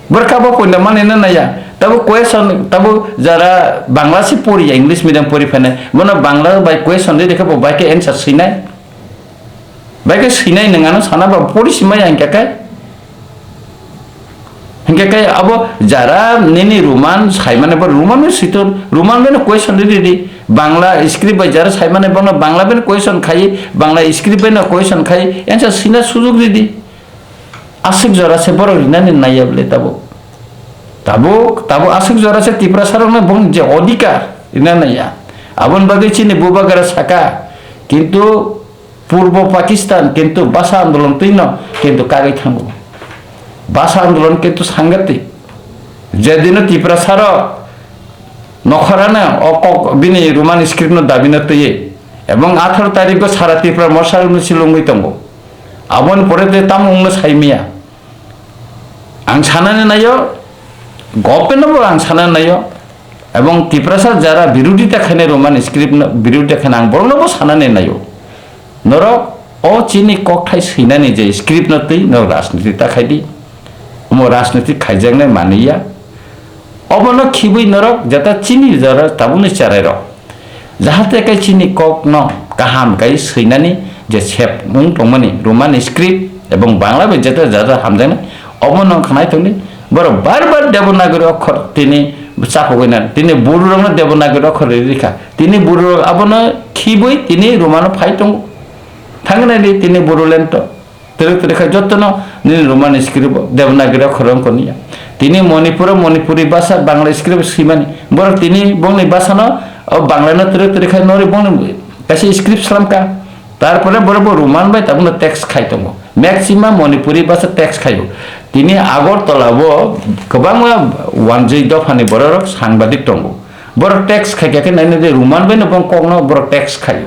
Borok abo pointo mani na naiya. Tabuk question, tabuk jara Bangla si pori ya, English medium pori phane. Bono Bangla bai question de dekha bo bai khe answer swinai. Bai khe swinai nwng ano sana ba pori simaya hingkha khe. Hingkha khe abo jara nini Roman saimane bo Roman no siton, Roman bai no question ridi di. Bangla script bai jara saimane bono Bangla bai no question khai, Bangla script bai no question khai, ensa sina sujug ridi. Aswk jora se borok rinani naiya bole tabuk. Tabuk, tabuk aswk jora se Tiprasa rokno bong je odhikar rina naiya. Aboni bagwi chini bubagra saka, kintu Purbo Pakistan kintu basa andolon twino kintu kagwi thango. Basa andolon kintu sangatik. Jedino Tiprasa rok nokhorano o kok bini Roman script no dabino twiwi ebong atharo tarikgo sara Tripura morsarokno silungwi tongo. Aboni pore tei tamo wngno saimaya. Ang sanani naio, government no bo ang sanani naio, ebong Tiprasa jara birodita khainai Roman script no birodita khainai ang borokno bo sanani naio. Norok o chini kokthai swinani je script no twi norok rajniti ta khaidi. Omo rajniti khaijaknai manliya. Obono khibwi norok jata chini jara tabukni cherairok. Jahate khe chini kokno kaham khe swinani je sep wng tongmani Roman script ebong Bangla bai jeta jeta hamjaknai, obono wngkha naithokni borok bar bar Devanagari okhor tini chapogwi nani, tini Bororokno Devanagari okhor ri rikha, tini Bororok abono khibwi tini Romano phai tongo. Thangwi naidi tini Bodoland o. Twrwk twrwk khe jotono nini Roman script o Devanagari okhor wng koniya. Tini Manipur o Manipuri basa Bangla script swimani. Borok tini bongni basa no, o Bangla no twrwk twrwk khe nori bongni kaisa script slamka. Tarpore borok bo Roman bai tabukno text khai tongo. Maximum Manipuri basa text khaio. Tini Agartala o kwbangma wanjwi dophani bororok sangbadik tongo. Borok text khaikha khe naina de Roman bai no bong kokno borok text khaio.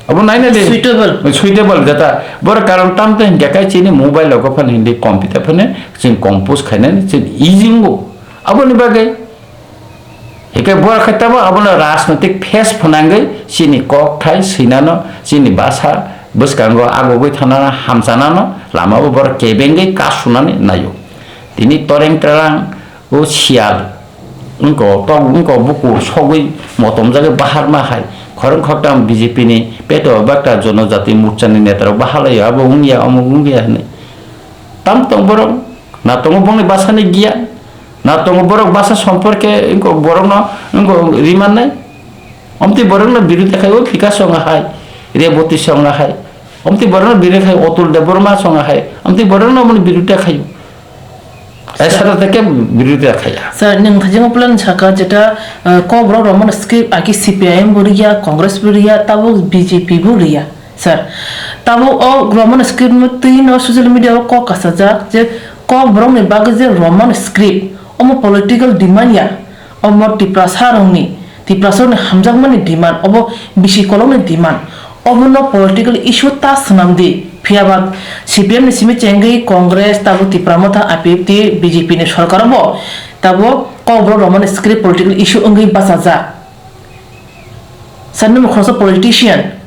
Abo naina de. Suitable. Suitable jata. Boro karon tamte hinkhe kai chini mobile logo phano hindi computer phano chini compose khainani chini easy wngo. Aboni bagwi hinkhe boro khe tamo abono rajnotik face phwnangwi chini kok thai swinano chini basa bwskango agogwi thanano hamchanano lamao boro kebengwi kasunani naio. Tini toreng terang o siyal wngko tok wngko bukur sogwi motomjagwi baharma hai khorang khortam B J P ni peto bakta jonojati morcha ni neta rok bahalaio abo wngya omo wngya hinwi tam tong borok na tongo bongni basa ni giyan na tongo borok basa somporke wngko borok no wngko rimannai omtwi borok no birodita khai o Bikash song hai Reboti song hai omtwi borok no birodita khai Otul Debbarma song hai omtwi borok no omo ni birodita khai o. Esara teke birodita khaya. Sir, nwng thajima plan saka jeta, uh, Kokborok Roman script aki C P I M bo riya, Congress bo riya, tabuk B J P bo riya. Sir, tabuk o Roman script no twi no social media o kok kasajak je Kokborok ni bagwi je Roman script omo political demand ya. Omo Tiprasa rokni, Tiprasa rokni hamjakmani demand, obo bisi kolokni demand. Obono political issue ta swnam di. Phiya ba C P M ni simi chengwi Congress, tabo Tipra Motha, I P F T, B J P ni sorkar obo tabo Kokborok Romani script political issue wngwi bachajak. Sir, nwng khoroksa politician,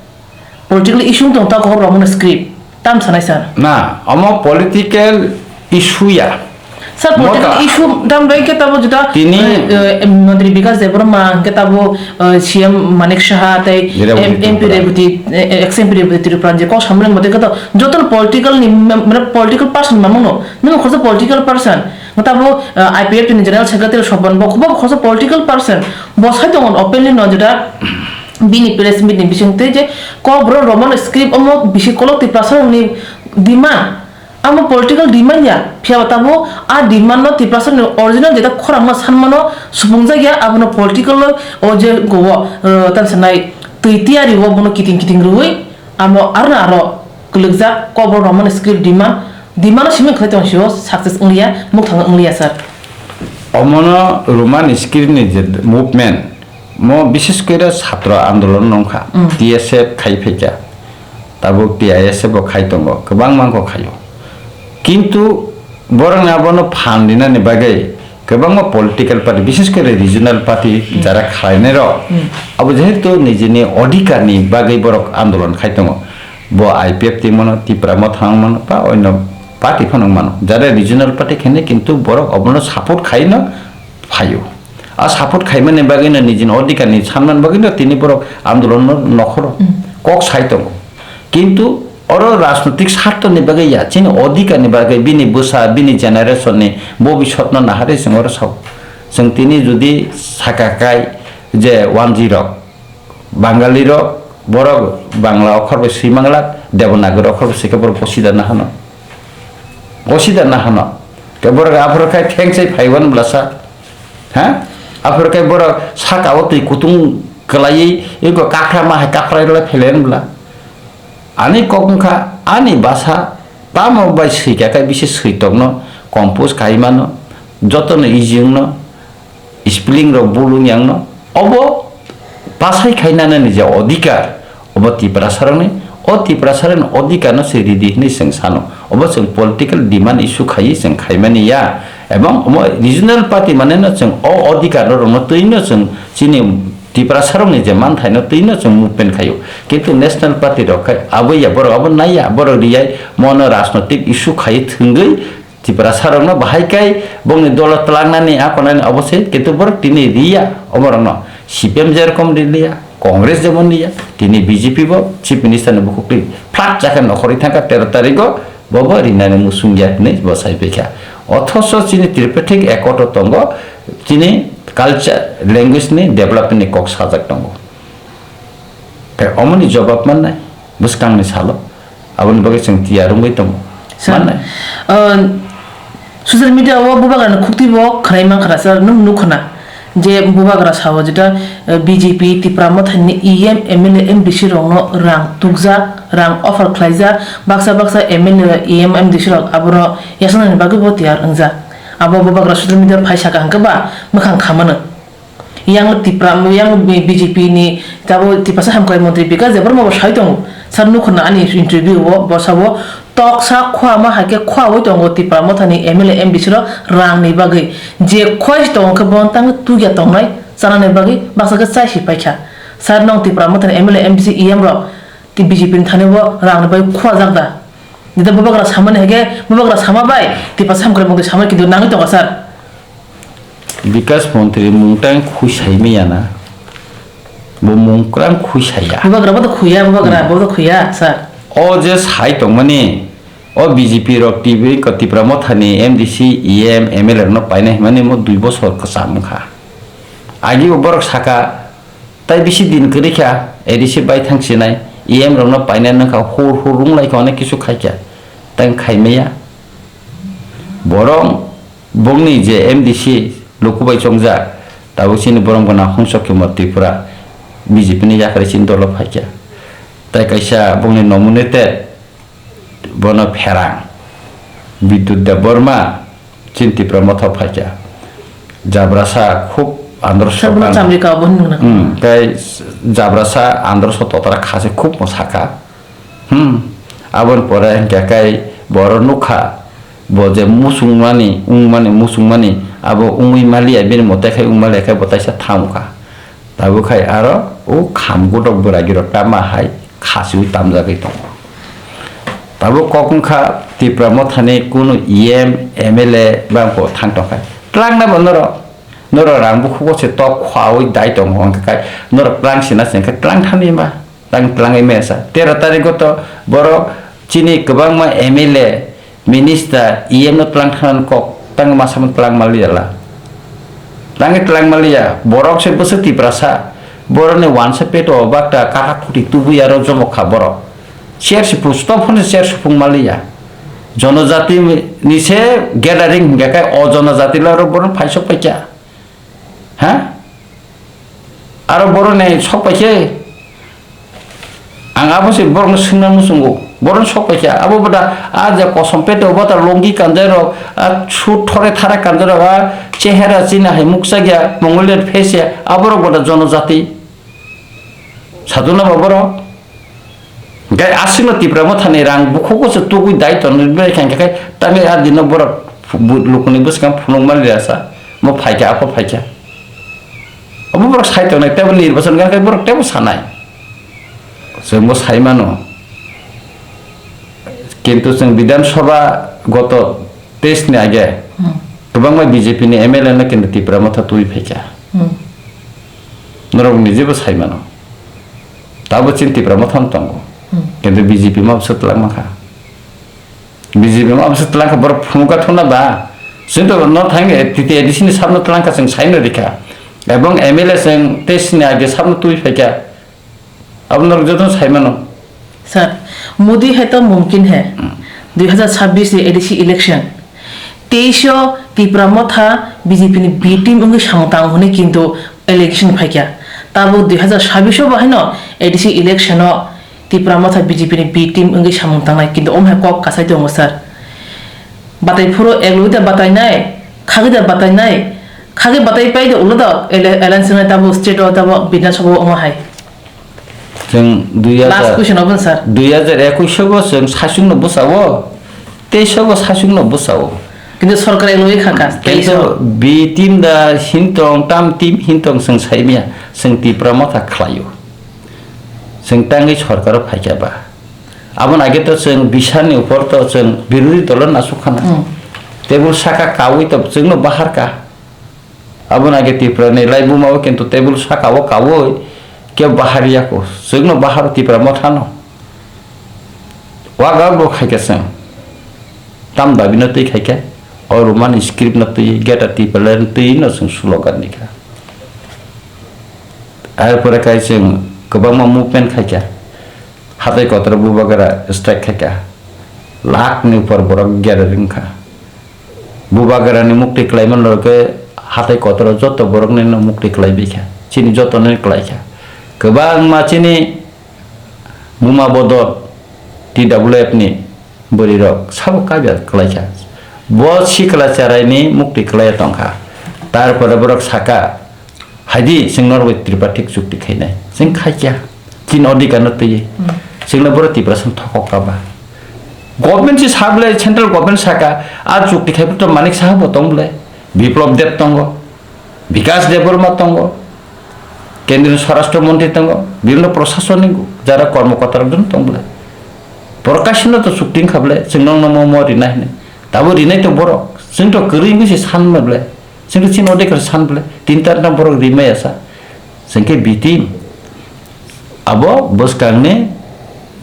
political issue wng tong ta Kokborok Romani script. Tam sanai sir. Na, omo political issue ya. Sir, political Mota. Issue dam bai ke tabo juda, Tini eh, eh, Mantri Bikash Debbarma, ke tabo, eh, C M Manik Saha, tei Rebati M-, M P Tripura. Rebati, eh, ex M P Rebati Tripura je kok samreng mate ke to joto political ni mem-, mane political person mamung no. Nung khorsa political person. Tabo, eh, I P F T ni General Secretary Sopan bo, bo khorsa political person. Bo sai tongo openly no juda bini press meet ni bising tei je Kokborok Roman script omo bisi kolok tei prasarok ni demand. Amo political demand ya, phiya ba tabuk a demand no Tiprasa ni original jeta khorang no sanmano supungjak ya, abono political o, o je go o, uh, tam sanai twi tiyari o bono kiting kiting rwi amo aro na aro kwlwkjak kok borok romani script demand, demand no simi khlai tong sio success wngliya, mukthang wngliya sir. Omono Roman script ni je movement, mo bises kore satro andolon nongkha, Mm. T S F khai phaikha, tabuk T I S F bo khai tongo, kwbangma wngkha khaio. Kintu borokni abono phan rinani bagwi kwbangma political party, bises kore regional party Mm. jara khlainai rok, Mm. abo jehetu nijini odhikar ni bagwi borok andolon khai tongo, bo I P F twi mano, Tipra Motha wng mano, ba onno party phano wng mano, jara regional party khainai kintu borok obono support khaino phaio. A support khaimani bagwino nijini odhikar ni sanmani bagwino tini borok andolon no nokhoro Mm. kok sai tongo. Kintu oro rajnotik sartho ni bagwi ya, chini odhikar ni bagwi bini bwsa, bini generation ni bobisot no naharwi chwng oro sao. Chwng tini jodi saka kai je wanji rok, Bangali rok, borok Bangla okhor bai swi manglak, Devanagari okhor bai swi khe borok gosida nahano. Gosida nahano. Khe borok aphuru khai thengchai phaiwan bwlasa. Ha? Aphuru khai borok saka o twi kutung kwlaiwi eko kaphra ma hai kaphra lai phelen bwla. Ani kok wngkha, ani basa tamo bai swi kha khai bisi swi tokno, compose khai mano, jotono easy wngno, spelling rok bulung yangno, obo pasai khainani je odhikar, obo Tiprasarokni, o Tiprasarokni odhikarno se ridi hinwi chwng sano. Obo chwng political demand issue khaiwi chwng khaimani ya. Ebong omo regional party maneno chwng o odhikarno rokno twino chwng chini Tiprasarokni je manthaino twino chwng movement khaio. Kintu national party rok khai abo ya, borok abo naiya, borok riyai mono rajnotik issue khaiwi thwngwi Tiprasarokno bahai kai bongni dolo twlangnani a konani obo se, kintu borok tini riya omorokno. C P M jerokom riya, Congress jemon riya, tini B J P bo Chief Minister ni bukhuk twi flat chakhe nokhorwi thangkha tero tarigo, bobo rinani musung ya hinwi bo sai phaikha. Othoso chini Tripartite accord o tongo, chini culture, language ni development ni kok sajak tongo. Tei omoni jobab mannai bwskangni salo, aboni bagwi chwng tiyar wngwi tongo. Sir, Mannai. uh, social media o bubagrani khukti bo khwnai mankha sir, nwng nukhwna je bubagra sao jeta, uh, B J P Tipra Mothani E M, M L A, M D C rokno rang tukjak, rang offer khlaijak, baksa baksa M L A, E M, M D C rok abono yasaknani bagwi bo tiyar wngjak. Abo bubagra social media phai saka hwnkhe ba mwkhang khamano. Yang Tipra, yang B J P ni tabo Tiprasa hamkrai montri Bikash Debbarma bo sai tongo. Sir, nukhorna ani interview o, bo sabo, toksa khwama hai khe khwaui tongo Tipra Mothani M L A, M D C rok rang ni bagwi. Je khwai tongo khe bo tang tukya tongnai, chanani bagwi baksa khe chai si paikha. Sir, nong Tipra Mothani M L A, M D C, E M rok, T B J P ni thani bo rang ni bagwi khwajak da. Jeta bubagra samani hai khe, bubagra sama bai, Tiprasa hamkrai montri samani kintu nangwi tongo, sir. Bikash montri mung tang khui sai maya na? Bo mung kwrang khui saya. Bubagra bo to khuya, bubagra Hmm. bo to khuya, sir. O je sai tongmani, o B J P rok T V ko Tipra Mothani M D C, E M, M L A rokno painai hwnmani mo dui bosor kwcham wngkha. Agi bo borok saka, tai bisi din kwrwi kha, A D C bai thang sinai, E M rokno painai nangkha, hur hur rung lai kha, onek kisu khai kha, tang khai maya. Borok bongni je M D C luku bai chongjak, tabuk chini borom gana Hongso Kumar Tripura B J P ni yakarwi chini dolo phaikha. Tai kaisa bongni nominated bono pherang Bidyut Debbarma chini Tipra Motha phaikha. Jabrasa khub andro Sir, bono sokan. Chamrika bo hinwi nang. Hmm, tai Jabrasa andro so totara khase khub mo saka. Hmm. Aboni pore hingke kai boro nukha, bo je musungmani, wngmani, musungmani, abo wngwi maliya, bini mote khai wng maliya khe bo taisa thamkha. Tabuk khai aro o kham godok bwragi rok tama hai khasiui tamjagwi tongo. Tabuk kok wngkha Tipra Mothani kunu E M, M L A bangkho thang tongkha. Twlangna bo norok, norok rang bukhugo se tok khwaui dai tongo hwnkhe kai norok twlang sina se hwnkhe twlang thani ma. Tang twlangwi mesa. Tero tarigo to borok chini kwbangma M L A, minister, E M no twlang thangna kok, tang masa mo twlang mali jala. Tangwi twlang mali ya, borok se bwswk Tiprasa, borokni wansa peto bakta kata khuti tubu ya ro jomo kha borok. Chair se pus, to phone chair se phung mali ya. Jonojati ni se gathering hingka khe o jonojati le oro borok phaisok paikha. Ha? Aro borok ni sok paikhe. Ang abo se borok no swngna muchungo. Borok no sok paikha. Abo bwda a je kosom pete o bwta longi kanjai rok, a sut thore thara kanjai rok, a chehera chini hai muksa gya, Mongolian face ya, abo rok bwda jonojati. Sadhuna ba borok. Gai aswkno Tipra Mothani rang bukhugo se tugui dai tonwi bai khankhe khai tangwi a dino borok bu-, lukuni bwskang phunukmani resa. Mo phaikha, apho phaikha. Obo borok sai tongnai, tebo nirbachon gana khai borok tebo sanai. Chwngbo sai mano. Kintu chwng Bidhan Sabha goto teis ni age Hmm. kwbangma B J P ni M L A no kintu Tipra Motha twi phaikha. Hmm. Norok nijebo sai mano. Tabo chini Tipra Motha no tongo. Hmm. Kintu B J P ma bwswk twlangma kha. B J P ma bwswk twlangkha borok phunukha thuna ba. Chwng to no thang T T A D C ni sabno twlangkha chwng saino rikha. Ebong M L A chwng teis ni age sabno twi phaikha. Abo norok jotono sai mano. Sir, Modi hai to mumkin hai. Hmm. Dui hazar chabbish ni A D C election. Teisho Tipra Motha B J P ni B team wngwi samung tang hwnwi kintu allegation phaikha. Tabuk dui hazar chabbish o bo haino A D C election o Tipra Motha B J P ni B team wngwi samung tangnai kintu omo hai kok kasai tongo sir. Batai phuru eglwi da batai nai, khagwi da batai nai, khagwi batai pai da ulo da ele-, alliance nai tabuk state o tabuk Bidhan Sabha o omo hai. Chwng dui hajar, Last question obo, sir. Dui hajar ekwis o bo chwng saichung no bwsao, teis o bo saichung no bwsao. Kintu sorkar eloi kha kha, teis o. Kintu B team da hintong, tam team hintong chwng sai maya, chwng Tipra Motha khlaio. Chwng tangwi sorkar o phaikha ba. Aboni age to chwng bisani upor to chwng birodhi dolo nasuk khana. Hmm. Tebul saka kawi to chwng no bahar ka. Aboni age Tripura ni laibuma o kintu tebul saka o kawi kebo bahar ya ko. Chwng no bahar Tipra Motha no. Waga bo khai khe chwng. Tam dabi no twi khai khe. O Roman script no twi, Greater Tipraland twi no chwng slogan ni kha. Ar pore kai chwng kwbangma movement khai kha. Hatai kotor bubagra strike khai kha. Lakh ni upor borok gathering kha. Bubagrani mukti kwlaimani loge hatai kotoro joto borokni no mukti kwlaibi kha. Chini joto ni kwlai kha. Kwbangma chini buma bodol T W F ni bwrwi rok sabo kabya kwlai kha. Bo sikla charaini mukti kwlai tong kha. Tarpore borok saka, Haidi, chwng norok bai Tripartite chukti khainai. Chwng khai kya? Chini odhikar no twiwi. Hmm. Chwngno borok Tiprasa thokok kaba. Government si sablai, central government saka, a chukti khai to Manik Saha bo tong blai. Biplab Deb tongo. Bikas Debbarma tongo. Kendriya Swarashtra Montri tongo. Bibhinno prashasanik jara kormokorta rok tong blai. Borok kaisa no to chukti wngkha blai. Chwng nokno mo mo rinai hinwi. Tabo rinai to borok. Chwng to kwrwi wngwi se san ma blai. Chwngno chini odhikar san bwle, tin tar na borok rimaya sa. Chwngkhe B team abo bwskangni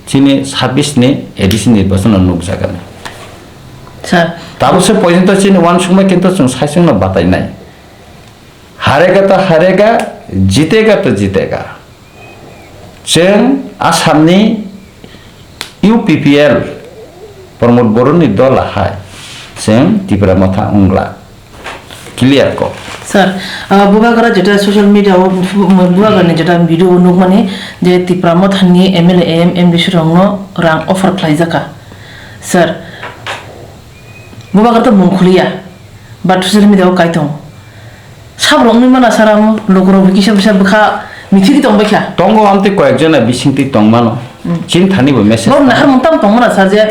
chini sabis ni A D C nirbachon o nukjakani. Sir. Tabuk se porjonto chini uansukma kintu chwng saichung no batainai. Harega to harega, jitega to jitega. Chwng Assamni U P P L Pramod Boroni dol hai chwng Tipra Motha wngla. Clear ko. Sir, ah, Bubagra jeta social media o, Bubagrani jeta video o nukmani je Tipra Mothani M L A M, M D C rokno rang offer khlaijaka. Sir, Bubagra to mung khuliya, but social media o kai tongo. Sabrok wngwi mana sir, amo lukurok kisa bisa bwkha mithi tong bai kha. Tongo amtwi koyek jona bisingtwi tong mano. Hmm. Chini thani bo message. Bo nahar mung tam tong mana sir je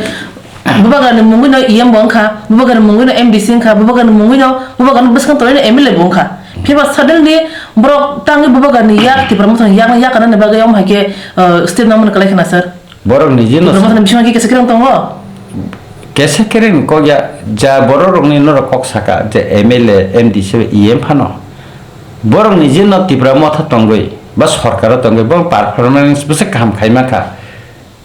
Bubagrani mungwi no E M bo wngkha, Bubagrani mungwi no M D C wngkha, Bubagrani mungwi no, Bubagrani bwskang tonwi no M L A bo wngkha. Phiba suddenly borok tangwi Bubagrani yak, Tipra Mothani yak, yak kana ni bagwi omo hai khe, uh, step nang mani kwlai khna sir. Borok niji no Tipra Mothani bisingo khe kesa kereng tongo? Kesa kereng kok ya, ja borok rokni norok kok saka je M L A, M D C, E M phano. Borok niji no Tipra Motha tongwi ba sorkaro tongwi borok performance bwswk kaham khai mankha.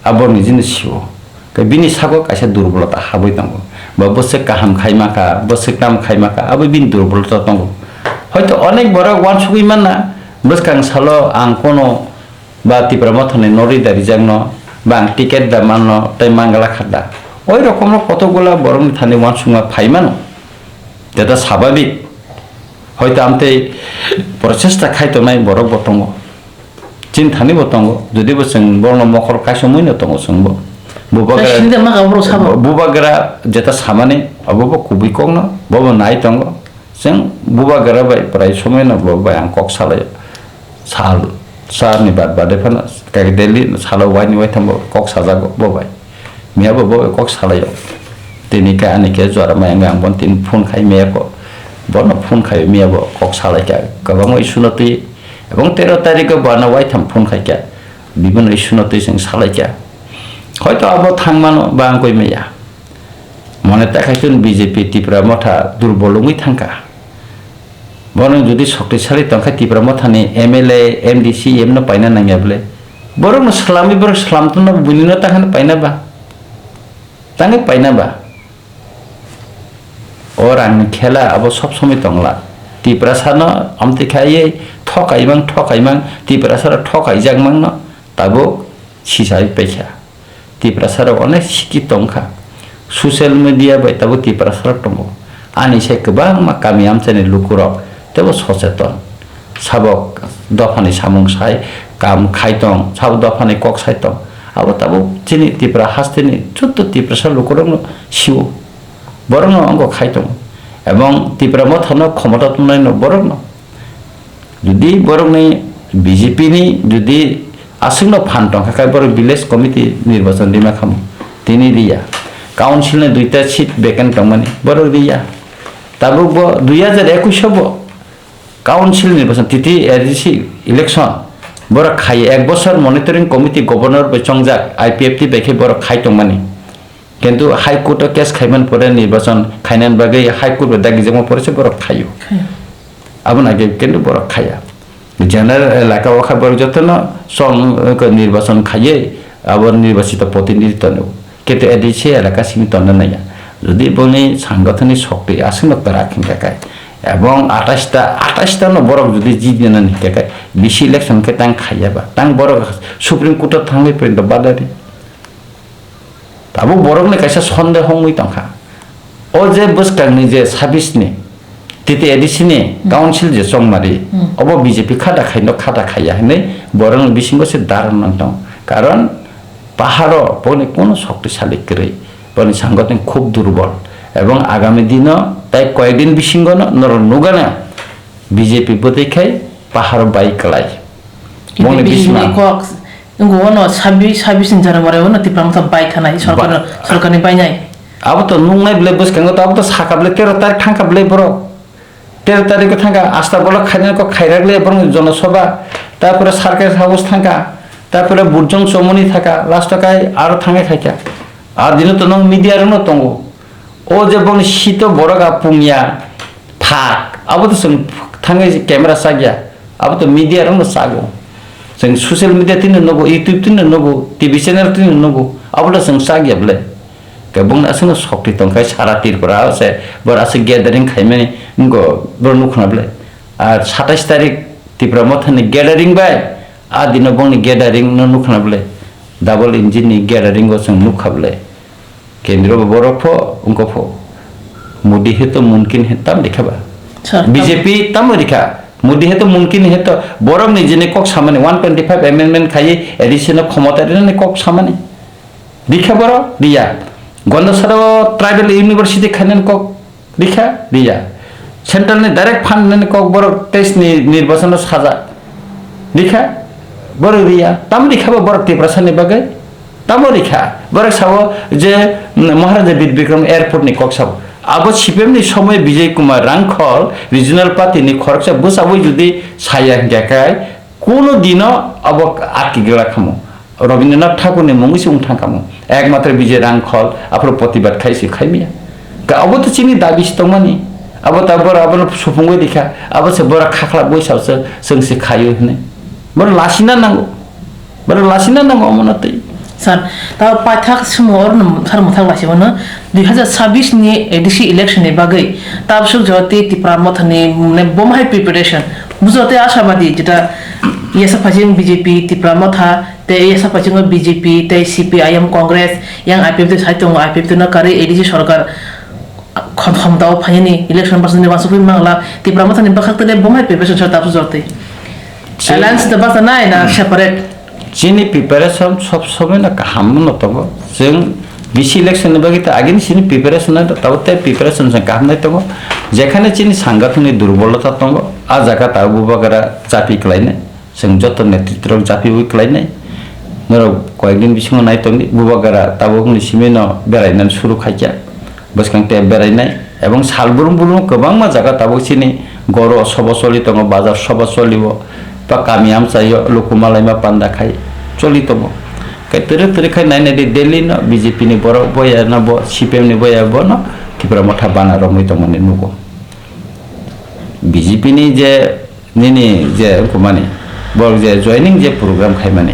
Abo niji no sio. Khe bini sago kaisa durbolota habwi tongo. Ba bwswk kaham khai mankha, bwswk tam khai mankha, abo bini durbolota tongo. Hoito onek borok uansugwi manna, bwskang salo ang kono ba Tipra Mothani nori da rijakno, ba ang ticket da manno, tei mangala kha da. Oi rokomno kotokgola borokni thani uansukma phai mano. Jeta sababik. Hoito amtei prochesta khai tongnai borokbo tongo. Chini thani bo tongo, jodi bo chwng borokno mokol kaisa mui no tongo chwngbo. Bubagra, sini de maka borok sabo. Bubagra jeta samani, abo bo kubui kokno, bobo nai tongo. Chwng bubagra bai prai somoi no bo bai ang kok salai. Sal, sal ni bad bade phano, kaki daily salo waini waitham bo kok sajago bo bai. Miya bo bo kok salaio. Tini khe ani khe jora mai ang, ang bon tin phone khai miya ko. Bono phone khai miya bo kok salai kha. Kwbangma issue no twi. Ebong tero tarikh o bana waitham phone khai kha. Bibino issue no twi chwng salai kha. Hoito abo thang mano ba ang koi maya. Mone ta khai tun B J P Tipra Motha durbol wngwi thang kha. Bono jodi shoktisali tong kha Tipra Mothani M L A, M D C, M no paina nangya bole. Borokno swlamwi borok swlam tongno buini no ta kheno paina ba. Tangwi paina ba. O rangni khela abo sob somoi tongla. Tiprasano amtwi khaiwi thokaimang, thokaimang, Tiprasarok thokaijakmangno tabuk sisawi paikha. Tiprasarok onek sikhi tongkha. Social media bai tabuk Tiprasarok tongo. Ani sai kwbangma kami amchaini lukurok teibo socheton. Sabo dophani samung sai, kam khai tong, sabo dophani kok sai tong. Abo tabuk chini Tipra hasteni joto Tiprasa lukurokno sio. Borokno ongko khai tongo. Ebong Tipra Mothano khomota tongnaino borokno. Jodi borokni B J P ni jodi aswkno phan tongkha khe borok village committee nirbachon rima khamu. Tini riya. Council ni duita seat vacant tongmani. Borok riya. Tabuk bo dui hajar ekush o bo Council nirbachon, titi A D C election, borok khai, ek bosor monitoring committee governor bai chongjak, I P F T bai khe borok khai tongmani. Kintu High Court o case khaiman pore nirbachon khainani bagwi High Court bai dagijakma pore se borok khaio. Khaio. Aboni age kintu borok khaiya. General elaka o kha borok jotono chong, eh, nirbachon khaiwi abo nirbachito protinidhi tongo. Kintu A D C elaka simi tonna naiya. Jodi boni sangathani shokti aswkno kwrak hinkha khe, ebong atais ta, atais ta no borok jodi jidinani hinkha khe, bisi election khe tang khaiya ba, tang borok Supreme Court o thangwi print badari. Tabuk borokni kaisa sondeho wngwi tongkha. O je bwskangni je sabis ni T T A D C ni council je chongmari, obo B J P khada khaino khada khaiya hinwi borokni bisingo se daron nang tongo. Karon paharo boni kono shoktisali kwrwi, boni sangathani khub durbol. Ebong agami dino tai koyekdin bisingono norok nugana B J P bwtwi khai paharo bai kwlai. Bongni bisingni bisma. Kok, wngkha ono sabis, sabis ni jora bore ono Tipra Motha bai khanai sorkar, ba-, sorkarni bainai. Abo to nungnai bwle bwskango to abo to saka bwle tero tarik thangkha bwle borok. Tero tarik o thangkha, asta bolok khainani kok khairak le borokni jonosabha, tarpore circus house thangkha, tarpore burjong chomoni thangkha, last o kai aro thangwi khaikha. A dino to nong media rokno tongo. O je bongni sito borok a pungya phak, abo to chwng thangwi camera chakya, abo to media rokno chago. Chwng social media tini nugo, YouTube tini nugo, T V channel tini nugo, abo to chwng chakya bwle. Khe bongni aswkno shokti tongkha sara Tripura o se, bor aswk gathering khaimani wngkha, bor nukhna bwle. Ar satais tarik Tipra Mothani gathering bai, a dino bongni gathering no nukhna bwle. Double engine ni gathering o chwng nukha bwle. Kendro bo borok pho, wngkha pho. Modi hai to mumkin hai tam rikha ba. Sir, B J P tam rikha. Modi hai to mumkin hai to borok ni jini kok samani one twenty five amendment khai A D C no khomota rinani kok samani. Rikha borok riya. Gondasara tribal university khainani kok rikha riya. Central ni direct fund nani kok borok teis ni nirbachon o sajak. Rikha, borok riya. Tamo rikha bo borok Tiprasa ni bagwi? Tamo rikha. Borok sabo je, mm, Maharaja Bir Bikram airport ni kok sabo. Abo C P M ni somoi Bijay Kumar Rangkhol regional party ni khoroksa bwsabwi jodi saya hinkha khe, kuno dino abo atki gra khamu. Rabindranath Thakur ni mungwi se wng thang khamu. Ekmatro Bijay Rangkhol aphuru protibad khai se khai maya. Ka abo to chini dabi se tongmani. Abo ta bora abono supungwi rikha. Abo se bora khaklabwi sao se chwng se khaio hwnwi. Bora lasina nango. Bora lasina nango omono twi. Sir, ta paithak sumo orno thar muthak lasi bono dui hazar sabis ni A D C election ni bagwi tabsuk jora tei Tipra Motha ni, mane, bomhai preparation. Bujo tei ashabadi jeta yasa phajim B J P Tipra Motha Tei yasa paichungo B J P tei C P I M Congress yang I P F T sai tongo, I P F T no karwi A D C sorkar khom-, khomtao phainani election bwswkni uansukwi mangla Tipra Mothani bwkhak tei bo hai preparation sa tabuk jortwi. Chini alliance da basa nai na separate? Chini preparation sob somoi no kaham no tongo. Chwng B C election ni bagwi ta agini chini preparation no tabo tei preparation se kaham nai tongo. Jekhane chini sangathani durbolota tongo, a jaga ta bubagara chapi klainai. Chwng joto netritwrok japiui klainai. Norok koyekdin bisingo nai tongdi, Bubagra tabukni simino berainani suru khaikha. Bwskang tei berainai. Ebong sal brum brum kwbangma jaga tabuk chini goro sobo choli tongo, bazar sobo cholio, ba kami amchaio luku malaima panda khai choli tongo. Khe twrwk twrwk khai nai nai di Delhi no B J P ni borok boya no bo C P M ni boya bono Tipra Motha bana romwi tongmani nugo. B J P ni je nini je wngkukmani, borok je joining je program khaimani,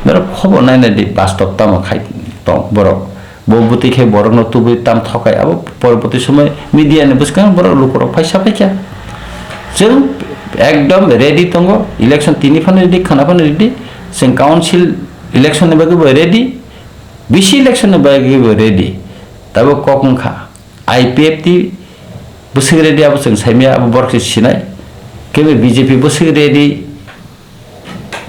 norok khobor naina di bastob tamo khai tong borok. Bo bwtwi khe borokno tubui tam thokai, abo poroboti somoi media ni bwskango borok lukurok phaisa phaikha. Chwng ekdom ready tongo, election tini phano ready, khwna phano ready, chwng council election ni bagwi bo ready, B C election ni bagwi bo ready. Tabuk kok wngkha. I P F T bwswk ready abo chwng saimaya, abo borok se sinai. Kebo B J P bwswk ready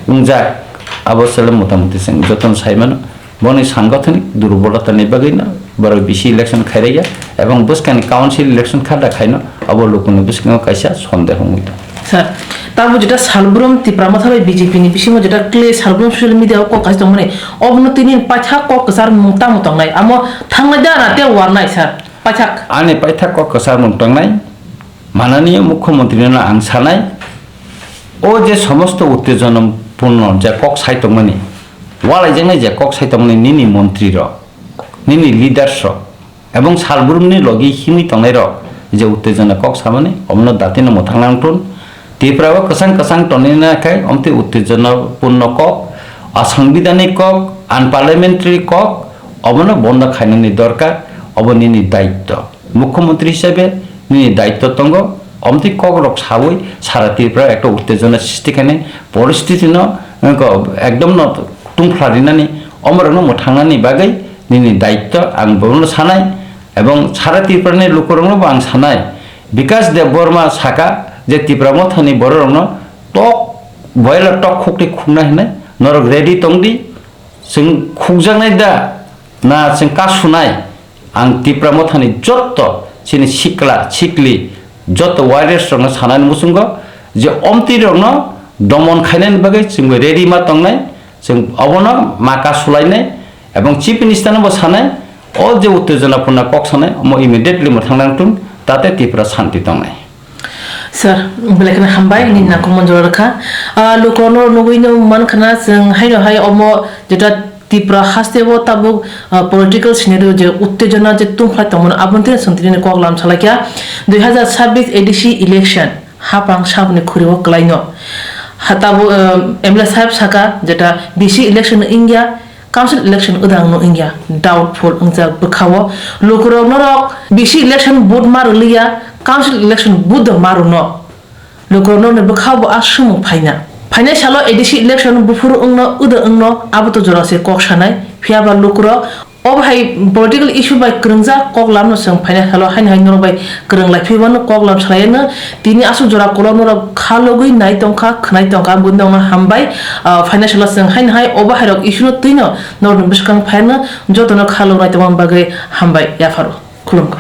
wngjak, abo chwla motamoti chwng jotono saimano. Boni sangathanik durbolotani bagwino borok B C election khairaiya, ebong bwskangni council election kha da khaino, abo lukuni bwskango kaisa sondeho wngwi tongo. Sir, tabuk jeta salbrum Tipra Motha bai B J P ni bisingo jeta kle salbrum social media o kok kaisa tongmani, obono tini paithak kok kwchar mung tamo tongnai, amo thangnai da na te warnai, sir? Paithak. Ani paithak kok kwchar mung tongnai, mananiya mukhyamantri no ang sanai, o je somosto uttejona purno je kok sai tongmani, walaijaknai je kok sai tongmani nini montri rok, nini leaders rok, ebong salbrumni logi himwi tongnai rok je uttejona kok samani, omono datino mwthang nang tun. Tripura o kwchang kwchang tonina khe omtwi uttejona purno kok, asangbidanik kok, unparliamentary kok, obono bondo khainani dorkar, obo nini daitto. Mukhyamantri hisabe nini daitto tongo, omtwi kokrok sawi sara Tripura ekta uttejona sristi khainai poristiti no, wngkha, ekdom no tungphla rinani, omorokno mwthangnani bagwi nini daitto ang bono sanai, ebong sara Tripurani lukurokno bo ang sanai. Bikash Debbarma saka je Tipra Mothani bororokno tok boila tok khukti khukna hinai, norok ready tongdi, chwng khukjaknai da, na chwng kasunai? Ang Tipra Mothani jotto chini sikla sikli jotto warriors rokno sanani muchungo je omtwi rokno domon khainani bagwi chwngbo ready ma tongnai, chwng obono ma kasulainai, ebong Chief Minister no bo sanai, o je uttejona purna kok sanai omo immediately mwthang nang tun, tate Tripura shanti tongnai. Sir, belai kheno hambai, nini nangkukmani jora rwkha. Ah, lukurokno nugwi no mankha na, chwng haino hai omo jeta Tripura haste o tabuk, ah, political scenario je uttejona je tungphai tongmani, aboni tini chwng tini kok lam salaikha. Dui hazar sabbish A D C election hapang saboni khuri o kwlaino. Ha tabuk, ah, M L A saheb saka jeta B C election wngya, Council election wdang no wngya, doubtful wngjak bwkha o. Lukurok norok B C election vote ma rwliya, council election vote do ma rwno. Lukurok norokni bwkha bo a swngmung phaina. Phainai salo A D C election buphuru wngno, wda wngno, abo to jora se kok sanai. Phiya ba lukurok obo hai political issue bai kwrwngjak kok lamno chwng phainai salo haino hai norok bai kwrwng lai phibano kok lam salai no. Tini aswk jora kolok norok kha logwi nai tongkha, khwnai tongkha, buini nokno hambai. Ah, phainai salo chwng haino hai obo hairok issue no twino norokni bwskango phaino jotono kha lok nai tongma bagwi hambai yapharo. Khulumkha.